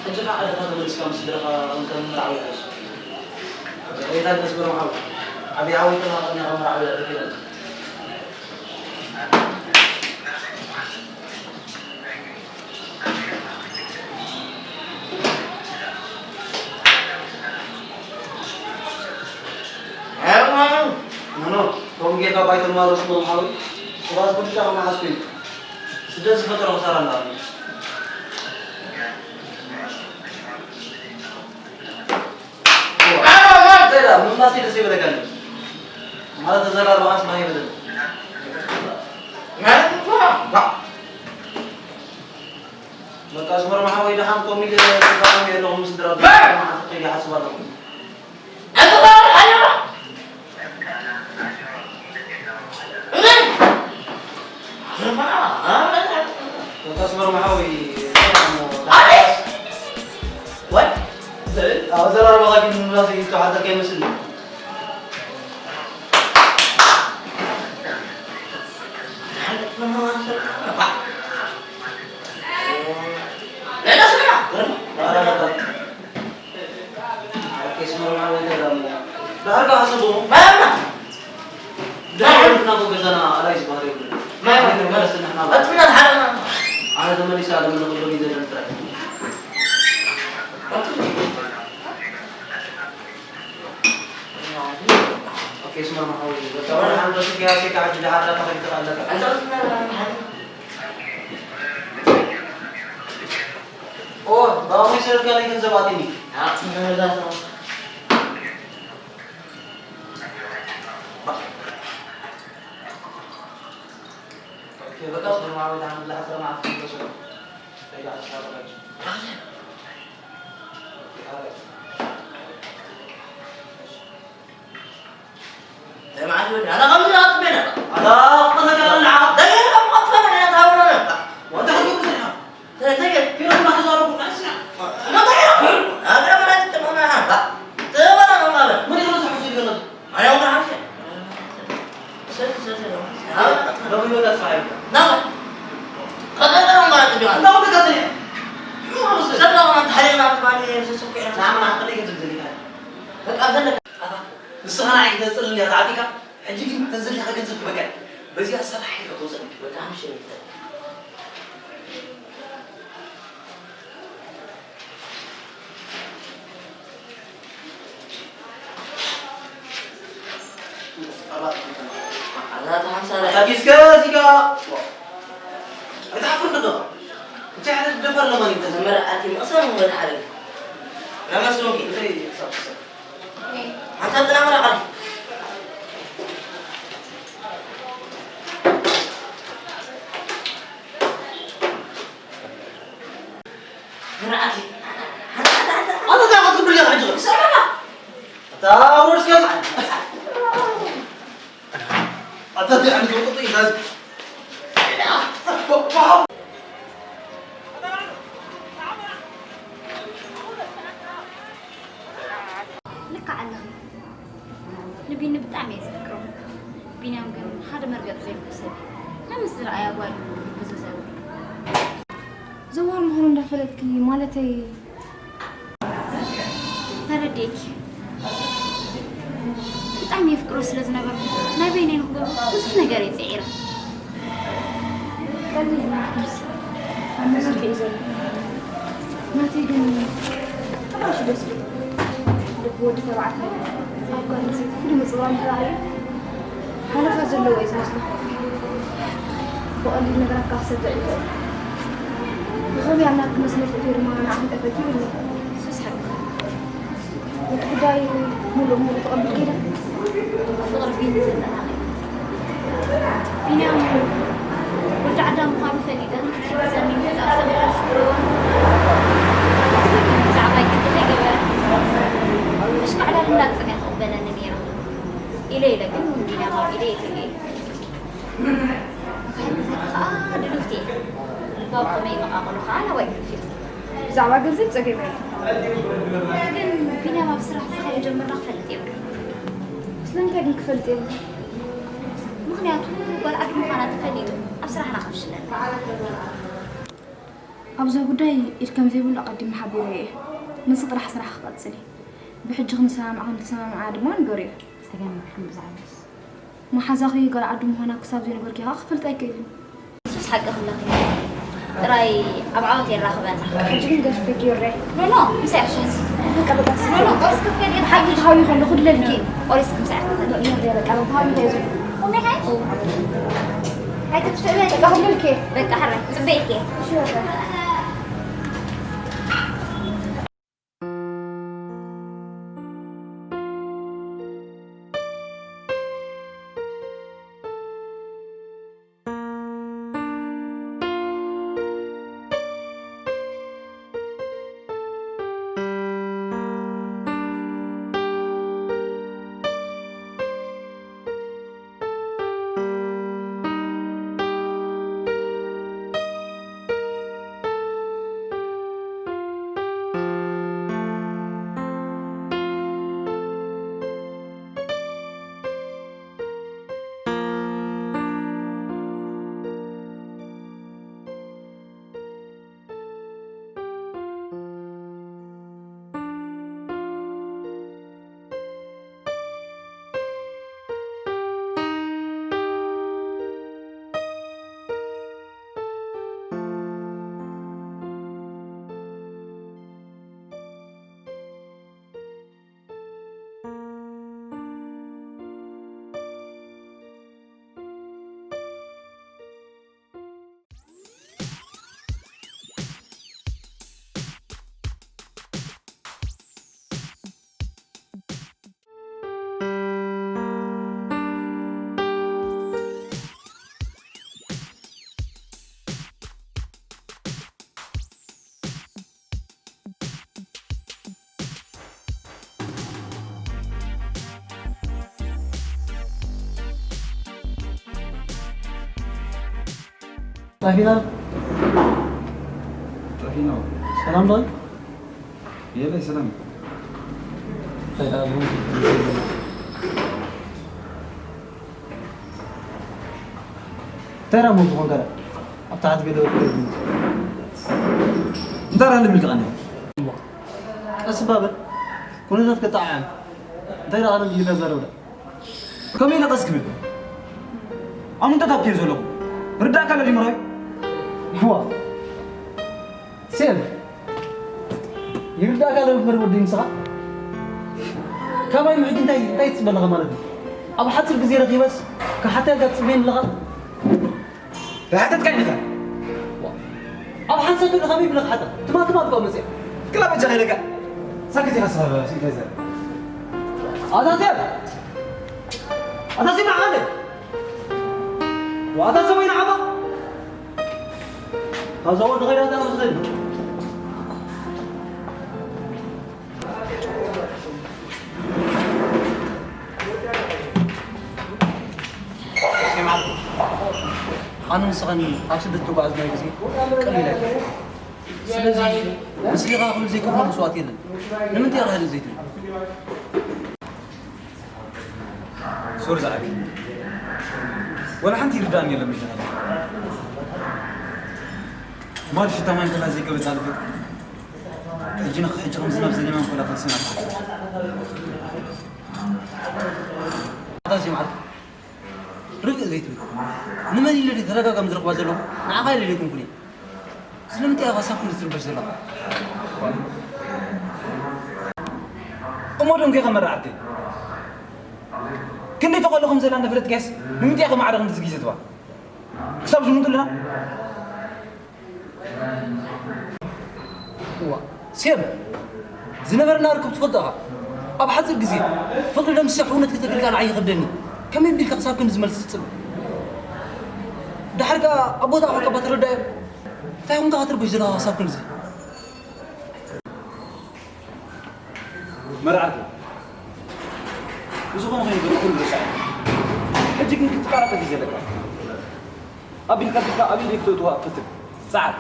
ሕጂ ከዓ ዓድኻ ተመሊስካ ምስ ስድራኻ እንከን ምርዓው ይሓይሽ። ሬታ ድረስ መርሓዊ። ዓብዪ ሓወይ ተማቐኛ ካብ መርዓዊ ኣደፊረን። ኖኖ፣ ከምኡ ጌርካ ባይቶ ማሮ ስሞ ሓዊ፣ ሱራስ ብልጫ ከመሓዝኩ እዩ። ስደት ዝፈጠሮ ክሳራ እንዳኣሉ። ምምላስ ደስ ይበለካ ማለት ተዘራርባስ ማይ ይበለል። በቃ ኣስመሮም ሓወይ ደሓን ኮሚቴ ተዛረቡ የለኹም ስድራ ቤት መዓልቲ ከይደ ሓስብ ኣለኹ። ኣስመሮም ሓወይ፣ ወይ፣ ኣዘራርባኻ ግን ምምላስ ዝተሓተካ ይመስል። ዳርጋ ሓሰቦ። ማማ! ዳርጋ ናቱ ገዛና ኣላይ ዝበሃል የብሉን። ማማ! ኣነ ተመለስ ንሕና ኣጥፍና ተሓረና። ኣነ ተመሊሰ ኣለመለኹ ዶ ይዘለን ጥራይ። ኦኬ፣ ስመር መሓዊ። በቃ፣ ወላ ሓንዶ ስጋ ሴካ ሕጂ ደሓር ዳታ ከይትኻ ኣለካ። ኦ፣ ባቡይ ስልካ ናይ ገንዘብ ኣቲኒ። ኣቲ መረዳት ነው። ለማዓት ወዲ ኣላ ከምዚ ኣጥበና ኣላ ቆተካ ለዓ ደገ ከም ቆጥፈና ታውና ነባ ወዲ ሀገር ስራ ተገ ፊልም ማተዛሩ ቁና ስራ ለማዓት ኣገረ ማለት ተማና ባ ተባና ነው ማለት ምን ይሆነ ሰው ሲገለጥ ማርያም ብርሃን ሰልፍ ሰልፍ ነው ለምን ይወጣ ስራ ነው ቀደረ ማለት ነው ነው ተገዘ ሰላም ታሪና ባኒ ሰሰኩ ናማ አጥሪ ገንዘብ ዘሊካ በቃ ዘለ ንስኻ ንዓይ ክተጽልል እያ ተዓጢኻ፣ ሕጂ ግን እተን ዘሊኻ ገንዘብ ክበቃ እየ። በዚኣ ሰራሕ ኢልካ ክወስድ። በጣም ሸሚተ ኣታ ጊስከ እዚጋ ኣይትሓፍር ንዶ እንታይ ዓይነት ደፈር ለማን ይተዘመረ ኣቲ መቕሰም ወደ ሓደ ለመስሎን እንታይ ሰብ ሰብ ሓንሳብ ጥና መራቐል ምርኣት ኣታ እንታይ ክትብል ኢኻ ሕጂ ሰላማ ኣታ ወርስ ኣታ እንታይ ዓይነት ወጥጥ ኢኻ ልክዕ ኣለኺ። ንቢኒ ብጣዕሚ እየ ዘፍቅሮ። ቢንያም ግን ሓደ መርገጽ ዘይብሉ ሰብ እዩ። ንምስ ዝረኣያ ጓል እዩ ብዙ ሰብ። ዘዋር ምዃኑ እንዳፈለጥኪ ማለተይ ተረዲእኪ። ብጣዕሚ የፍቅሮ ስለ ዝነበርኩ ናይ በይነይ ንክገብሮ ብዙሕ ነገር እየ ጽዒረ። ቀሊል እዩ። ኣብ መስርሕ እዩ ዘሎ። ናተይ ግን ብጣዕሚ ደስ ይብል። ልቢ ወዲ ተባዕታይ ኣብ ጓል ኣንስተይቲ ፍሉይ ምጽዋር እንተራእዩ ሓለፋ ዘለዎ እዩ ዝመስሎ። ብቐሊል ነገራት ካብ ክሰጥዕ ይኽእል። ብኸመይ ኣብ ናትኪ መስመር ተእትዮ ድማ ንዓኺ ጠፈኪ ይብለኒ። ሱስ ሓቂ። እቲ ጉዳይ ሙሉእ ሙሉእ ተቐቢልኪ ዶ? ፍቕሪ ቢኒ ዘጠናቒ። ቢንያም ወዲ ዓዳ ምዃኑ ፈሊጠ፣ ዘሚን ገዛ ኣስተምህሮ ስኩሎን ብዛዕባይ ግዲ ከይገበረ፣ ምሽ ካዕላል እንዳግጽም እያ ክቕበለኒ ነይራ ኢለ ኢለ፣ ግን ቢንያም ኣብ ኢደ የትልየ። ክሕግዘኪ ከኣ ድልውቲ እየ። ልባዊ ከመይ መቓቕሎ ከኣ ናባይ ክልፊ። ብዛዕባ ገንዘብ ጸገም የለን። ግን ቢንያም ኣብ ስራሕ ስኻ ምጀመርና ክፈልጥ የብሉ። ስለምንታይ ግን ክፈልጥ የብሉ? ምኽንያቱ ጓል ዓዲ ምዃና ተፈሊጡ ኣብ ስራሕና ከፍሽለና። ኣብዛ ጉዳይ ኢድ ከም ዘይብሉ ኣቐዲመ ሓቢረዮ እየ። ንሱ ጥራሕ ስራሕ ክቐጽል እዩ። ብሕጂ ክንሰማማዕ ከም ተሰማምዓ ድማ ንገርዮ። ጸገም የብልኩን ብዛዕባ ንሱ። መሓዛኺ ጓል ዓዲ ምዃና ክሳብ ዘይነገርክዮ ከኣ ክፈልጥ ኣይክእልን። ንሱስ ሓቂ ክብለኺ ጥራይ ኣብ ዓወት የራኽበና። ሕጂ ግን ገፊፈ ጌረ። ኖ፣ ኖ፣ ምሳይ ዕሽሽ። በቃ፣ በቃ፣ ኖ፣ ኖ፣ ቁርስ ክትበልዒ ሓቂ ትሓዊ ከሎ ክድለልኪ። ቁርስ ምሳይ ክትበልዒ። በቃ፣ በቃ፣ በቃ፣ በቃ፣ በቃ፣ ኣይትጥፍእኒ። በቃ፣ ክብለልኪ። በቃ፣ ሕራይ፣ ጽበይኪ። እሺ፣ በቃ። ጣፊና። ጣፊና። ሰላም ዶ? የለ ሰላም። ሰላም። ተራ ሞ ዝኾን ከራ። ኣብ ታሕቲ ገለ ወጥቶ። እንታይ ዳለ ምልክት ኣነ? ቀስ ባበል። ኩነታት ከጣዓም። እንታይ ዳለ ይነዘረው? ከመይ ኢለ ቀስ ክብል? ኣብ ምንታይ ታብኪ እየ ዘለኹ? ርዳእካ ኣሎ ድዩ ምራይ? ዋ። ሴም። ይርዳእካ ኣሎ እምበር ወዲ ንስኻ? ካባይ ምሕጂ እንታይ፣ እንታይ ትጽበ ኣለኻ ማለት እዩ? ኣብ ሓጺር ግዜ ረኺበስ ክሓተልካ ትጽበየኒ ኣለኻ? ዝሓተትካ ኢኻ። ኣብ ሓንሳብ ከሎ ከመይ ብለካ ሓታ? ትማ ትማ እኮ መጽያ። ክላ በጃ ከይደካ። ሳክት ኢኻ ስኻ ሲንተዘር። ኣታ ቴር። ኣታ ሲና ዓለ። ወኣታ ሰበይና ዓባ። ካብዛ ወዲ ኸይዳ እታ መስለኒ። ኣነ ንስኻን ኣብ ስደት ተጓዕዝናዮ ግዜ ቀሊል ኣይኮነን። ስለዚ ንስኻ ክብል ዘይከፍሎ መስዋእቲ የለን። ንምንታይ ኢኻ ህልእ ዘይትብል? ሶሪ ዝኣክል ወላ ሓንቲ ይርዳእኒ የለን። ምሽ ማር ሽታ ማይ ከላ ዘይገበጽ ኣልበት ሕጂ ንኽ-፣ ሕጂ ከም ዝናብ ዘሊማ እንኮላ ፈልስና። ኣታ ዚማር ርግእ ዘይትብል። ንመን ኢለ ድየ ተደጋጋሚ ዝረኽባ ዘለኹ? ንዓኻ ኢለ ዘይኮንኩን እየ። ስለምንታይ ኢኻ ሳብ ክንዲ ትርበሽ ዘለኻ? እሞ ደንጎ ኢኻ መራዕርተይ። ክንደይ ተቐሎ ከም ዘላ እንዳፈለጥካስ ንምንታይ ኢኻ ማዕረ ክንድዚ ግዜ ትባ? ክሳብ ዝምንጥልና? እዋ፣ ሴም፣ ዝነበረና ርክብ ትፈልጦ ኢኻ። ኣብ ሓጺር ግዜ ፍቕሪ ደምሲሰ ሕውነት ከተግልጋል ንዓይ ይኸብደኒ። ከመይ ቢልካ ክሳብ ክንድዚ መልሲ ትጽበ? ድሓር ከኣ ኣብ ቦታኣ ኮንካ እባ ተረዳዮ። እንታይ ኮንካ ክትርብሽ ዘለኻ ክሳብ ክንድዚ? መርዓቱ ብዝኾነ ኮይኑ ዘሎ ኩሉ ረሳዕ። ሕጂ ግን ክትቃላጠፍ እዩ ዘለካ። ኣቢልካ ኣቢልካ ኣብ ኢደይ ክተእትዋ ፈትን። ጸዓት።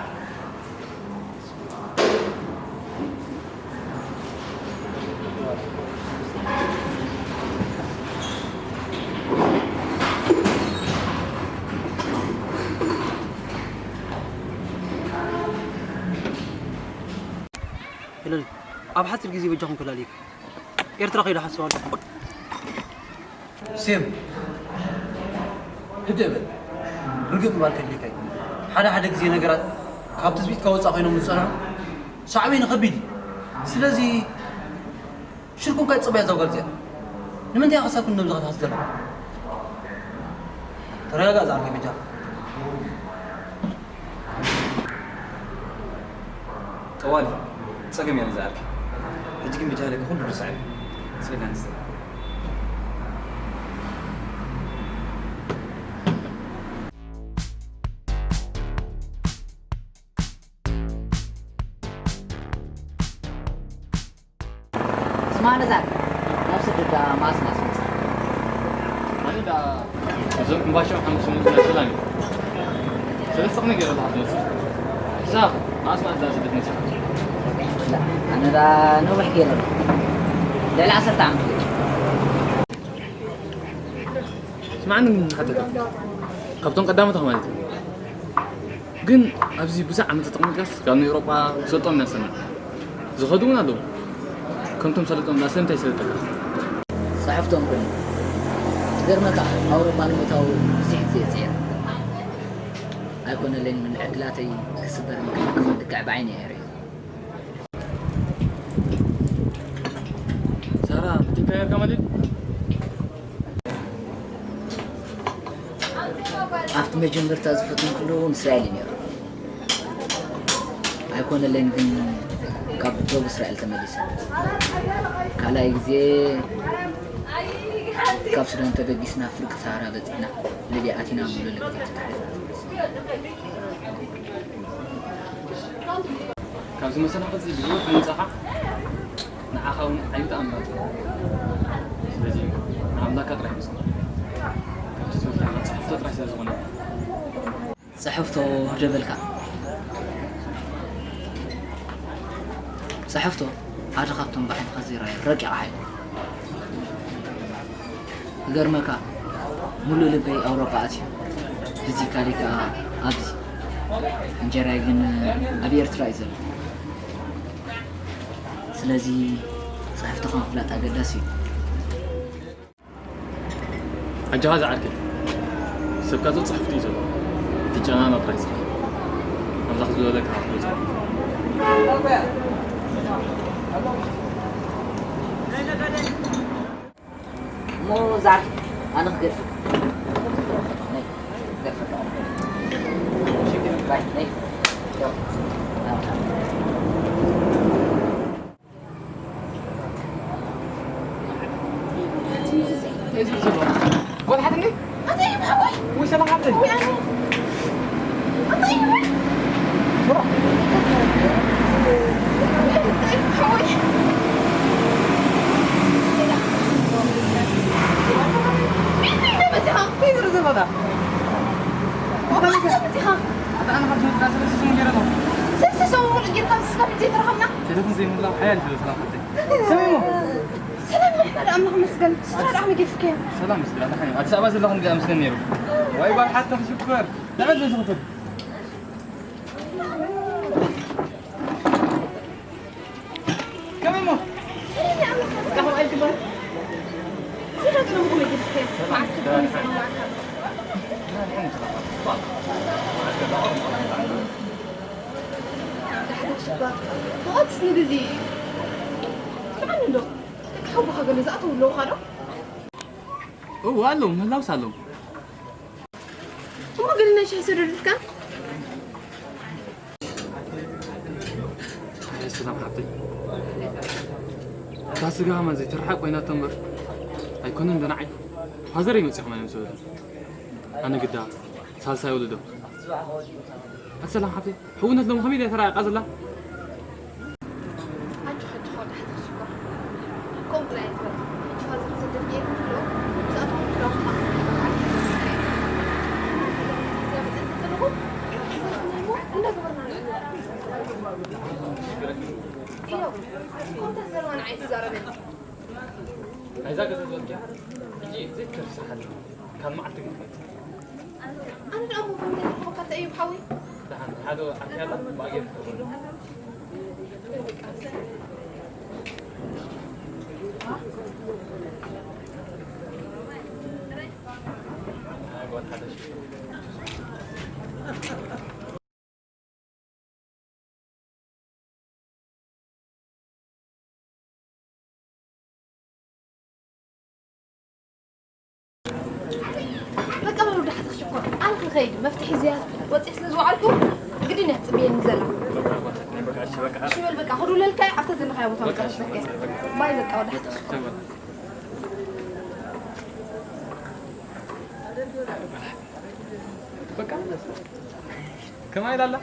ሄለን፣ ኣብ ሓጺር ግዜ በጃኹም ከላልየካ። ኤርትራ ከይደ ሓስባ ኣለኹ። ሴም፣ ህድእ በል። ርግእ ምባል ከድልየካ እዩ። ሓደ ሓደ ግዜ ነገራት ካብ ትጽቢትካ ወጻኢ ኮይኖም ዝጸንሑ ሳዕቤኑ ከቢድ እዩ። ስለዚ ሽርኩም ከይትጽበያ እዛ ጓል እዚኣ። ንምንታይ ኢኻ ክሳብ ክንዲ ነብስኻ ትሓስብ ዘለኻ? ተረጋጋእ ዝዓርከይ በጃኻ። ጠዋሊ፣ ጸገም እያ ንዝኣልኪ። ሕጂ ግን በጃኻ ለኪ ኩሉ ርሳዕ እዩ። ስለ ካንስተ። ስማ ነዛ ናብ ስደት ደኣ መኣስ መኣስ መጽእ? ኣነ ደኣ እዞም እምባሻ ሓሙስ መጽእ ሰላም እዩ። ሰለስተ ቕነ ገይረ ደኣ ዝመጽእ። ንስኻ መኣስ መኣስ ደኣ ስደት መጺኻ? ኣነ ደኣ ነዊሕ ገይረ ኣለኹ። ልዕሊ ዓሰርተ ዓመት ገይረ። ስማዕኒ ሓተካ። ካብቶም ቀዳሞት ኢኻ ማለት እዩ። ግን ኣብዚ ብዙሕ ዓመት ተቐሚጥካስ ካብ ናይ ኤውሮጳ ትፈልጦም ኢና ዝሰምዕ። ዝኸዱ እውን ኣለዉ። ከምቶም ሰለጦም ደኣ ስለምንታይ ሰለጠካ? ጽሕፍቶም ግን ትገርመካ፣ ኣውሮጳ ንምእታው ብዙሕ ግዜ እየ ጽዒረ። ኣይኮነለይን ግን ዕድላተይ ክስበር ምክንያት ክኸውን ልክዕ ብዓይነይ እየ ርእየ። ሳራ፣ ብትካየር ከመልል ኣብቲ መጀመርታ ዝፈተንኩሉ ንእስራኤል እዩ ነይሩ። ኣይኮነለይን ግን ካብ ዶብ እስራኤል ተመሊሰ። ካልኣይ ግዜ ካብ ሱዳን ተበጊስና ፍርቂ ሰሃራ በጺሕና ሊብያ ኣቲና ኣብ ዝብለሉ ግዜ ተታሒዝና ተመሊስና። ካብዚ መሰና ቅጽሊ ብህይወት ንምጻኻ ንዓኻ እውን ዓቢ ተኣምራት እዩ። ስለዚ ንኣምላካ ጥራይ መስግን። ካብቲ ትምህርቲ መጽሓፍቶ ጥራይ ስለ ዝኾነ። ጽሕፍቶ ደበልካ። ጽሕፍቶ ሓደ ካብቶም ብዓይንኻ ዘይረኣዩ ረቂቕ ሓይሊ። ክገርመካ፣ ሙሉእ ልበይ ኣውሮጳ ኣትዩ፣ ፊዚካሊ ከኣ ኣብዚ። እንጀራይ ግን ኣብ ኤርትራ እዩ ዘሎ። ስለዚ ጽሕፍትኻ ምፍላጥ ኣገዳሲ እዩ። ኣጆኻ ዝዓርከይ፣ ሰብካ ዘጽሕፍቲ እዩ ዘሎ። እቲ ጨናና ጥራይ ጽሕፍ። ኣምላኽ ዝበለካ ሓፍቶ ጽሕፍ። እሞ ዛር ኣነ ክገድፈካ። ነይ፣ ክገድፈካ። ሽግር ባይ፣ ነይ። ጓል ሓትኒ? ኣንተ ይብሓወይ። ወይ ሰላም ሓብተይ። ወይ ኣነ። ኣንተ ይብሓወይ። ሱራ። ኣንተ ይብሓወይ። ቤት ነይ መጺኻ? ከይዘረዘርና። ኣታ መጺኻ? ኣታ ኣነ ካብ ዝመጽእ ሰለስተ ሰሙን ገይረ ኣለኹ። ሰለስተ ሰሙን ሙሉእ ጌርካ ምስ ካብ ዘይተራኸብና? ቴሌፎን ዘይምህላው ሓያል እዩ ሰላም ሓብተይ። ሰላም እሞ። ሰላም፣ ንሕና ደኣ ኣምላኽ ይመስገን። ስድራ ደኣ ከመይ ገዲፍካዮም? ሰላም እዩ ስድራ፣ ደሓን እዮም። ኣዲስ ኣበባ ዘለኹም ገለ መስለን ነይሩ። ዋይ ጓል ሓተኽ ሽኮር። ልዕል በዚ ክፍል። ከመይ እሞ? ሰላም እየ ኣምላኽ ይመስገን። እስካ ከምኣ ኢልኪ እምበር። ስድራ ደኣ ከመይ ገዲፍካዮም? መዓስ ክትኮን ይሰማማዕካ? ደሓን ሽኮር። ብቐትስ ንግዜ። ጥዑም እንዶ። ደቂ ሓውኻ ገለ ዝኣተው ኣለውኻ ዶ? እወ ኣለዉ፣ ምህላውስ ኣለዉ። እሞ ገለ ናይ ሻሂ ሰደዱልካ? ኣይ ሰላም ሓብተይ፣ እታ ስጋ ከማን ዘይትርሓቕ ኮይናቶ እምበር ኣይኮነን ዶ ንዓይ ፋዘረይ መጺኦም እዮም ዝብሉ። ኣነ ግዳ ሳልሳይ ወለዶ። ኣቲ ሰላም ሓብተይ፣ ሕውነት ሎሚ ከመይ ድያ ተራቂቓ ዘላ? ኣጆኻ፣ ኣጆኻ፣ ወዲ ሓተር ሽኮር። ከምኡ ጥራይ ኣይትበል። ሕጂ ፋዘር ክሰደልካ እየ ክብሎ፣ ብዛዕባ ክዳውንትኻ እናገበርና ንዕልል። እዮ፣ ከምታ ዘረባ ንዓይ ትዛረበኒ። ናይዛ ገዛ ዘወድያ ሕጂ ዘይትከርሳ ሓንቲ ካልእ መዓልቲ ግን ትመጽእ። ኣነ ደኣ እሞ ከምታይ ክረኽበካ እዩ ብሓወይ? ደሓን፣ ሓደ ዓርኪ ኣላ፣ ብኣ ገይሩ ክኸውን። ኣይ፣ ጓል ሓዳሽ። በቃ በሉ፣ ደሓን ሽኮር። ኣነ ክኸይድ መፍትሒ ዝያዝ ወፂእ ስለ ዝወዓልኩ ግድን እያ ትፅበየኒ ዘላ። እሺ በል በቃ፣ ክዱ ለልካ ኣብታ ዘለኻዮ ቦታ መጨረስ በቃ። ባይ በቃ፣ ወደ ሓታ ሽኮር። በቃ ከማይ ላላ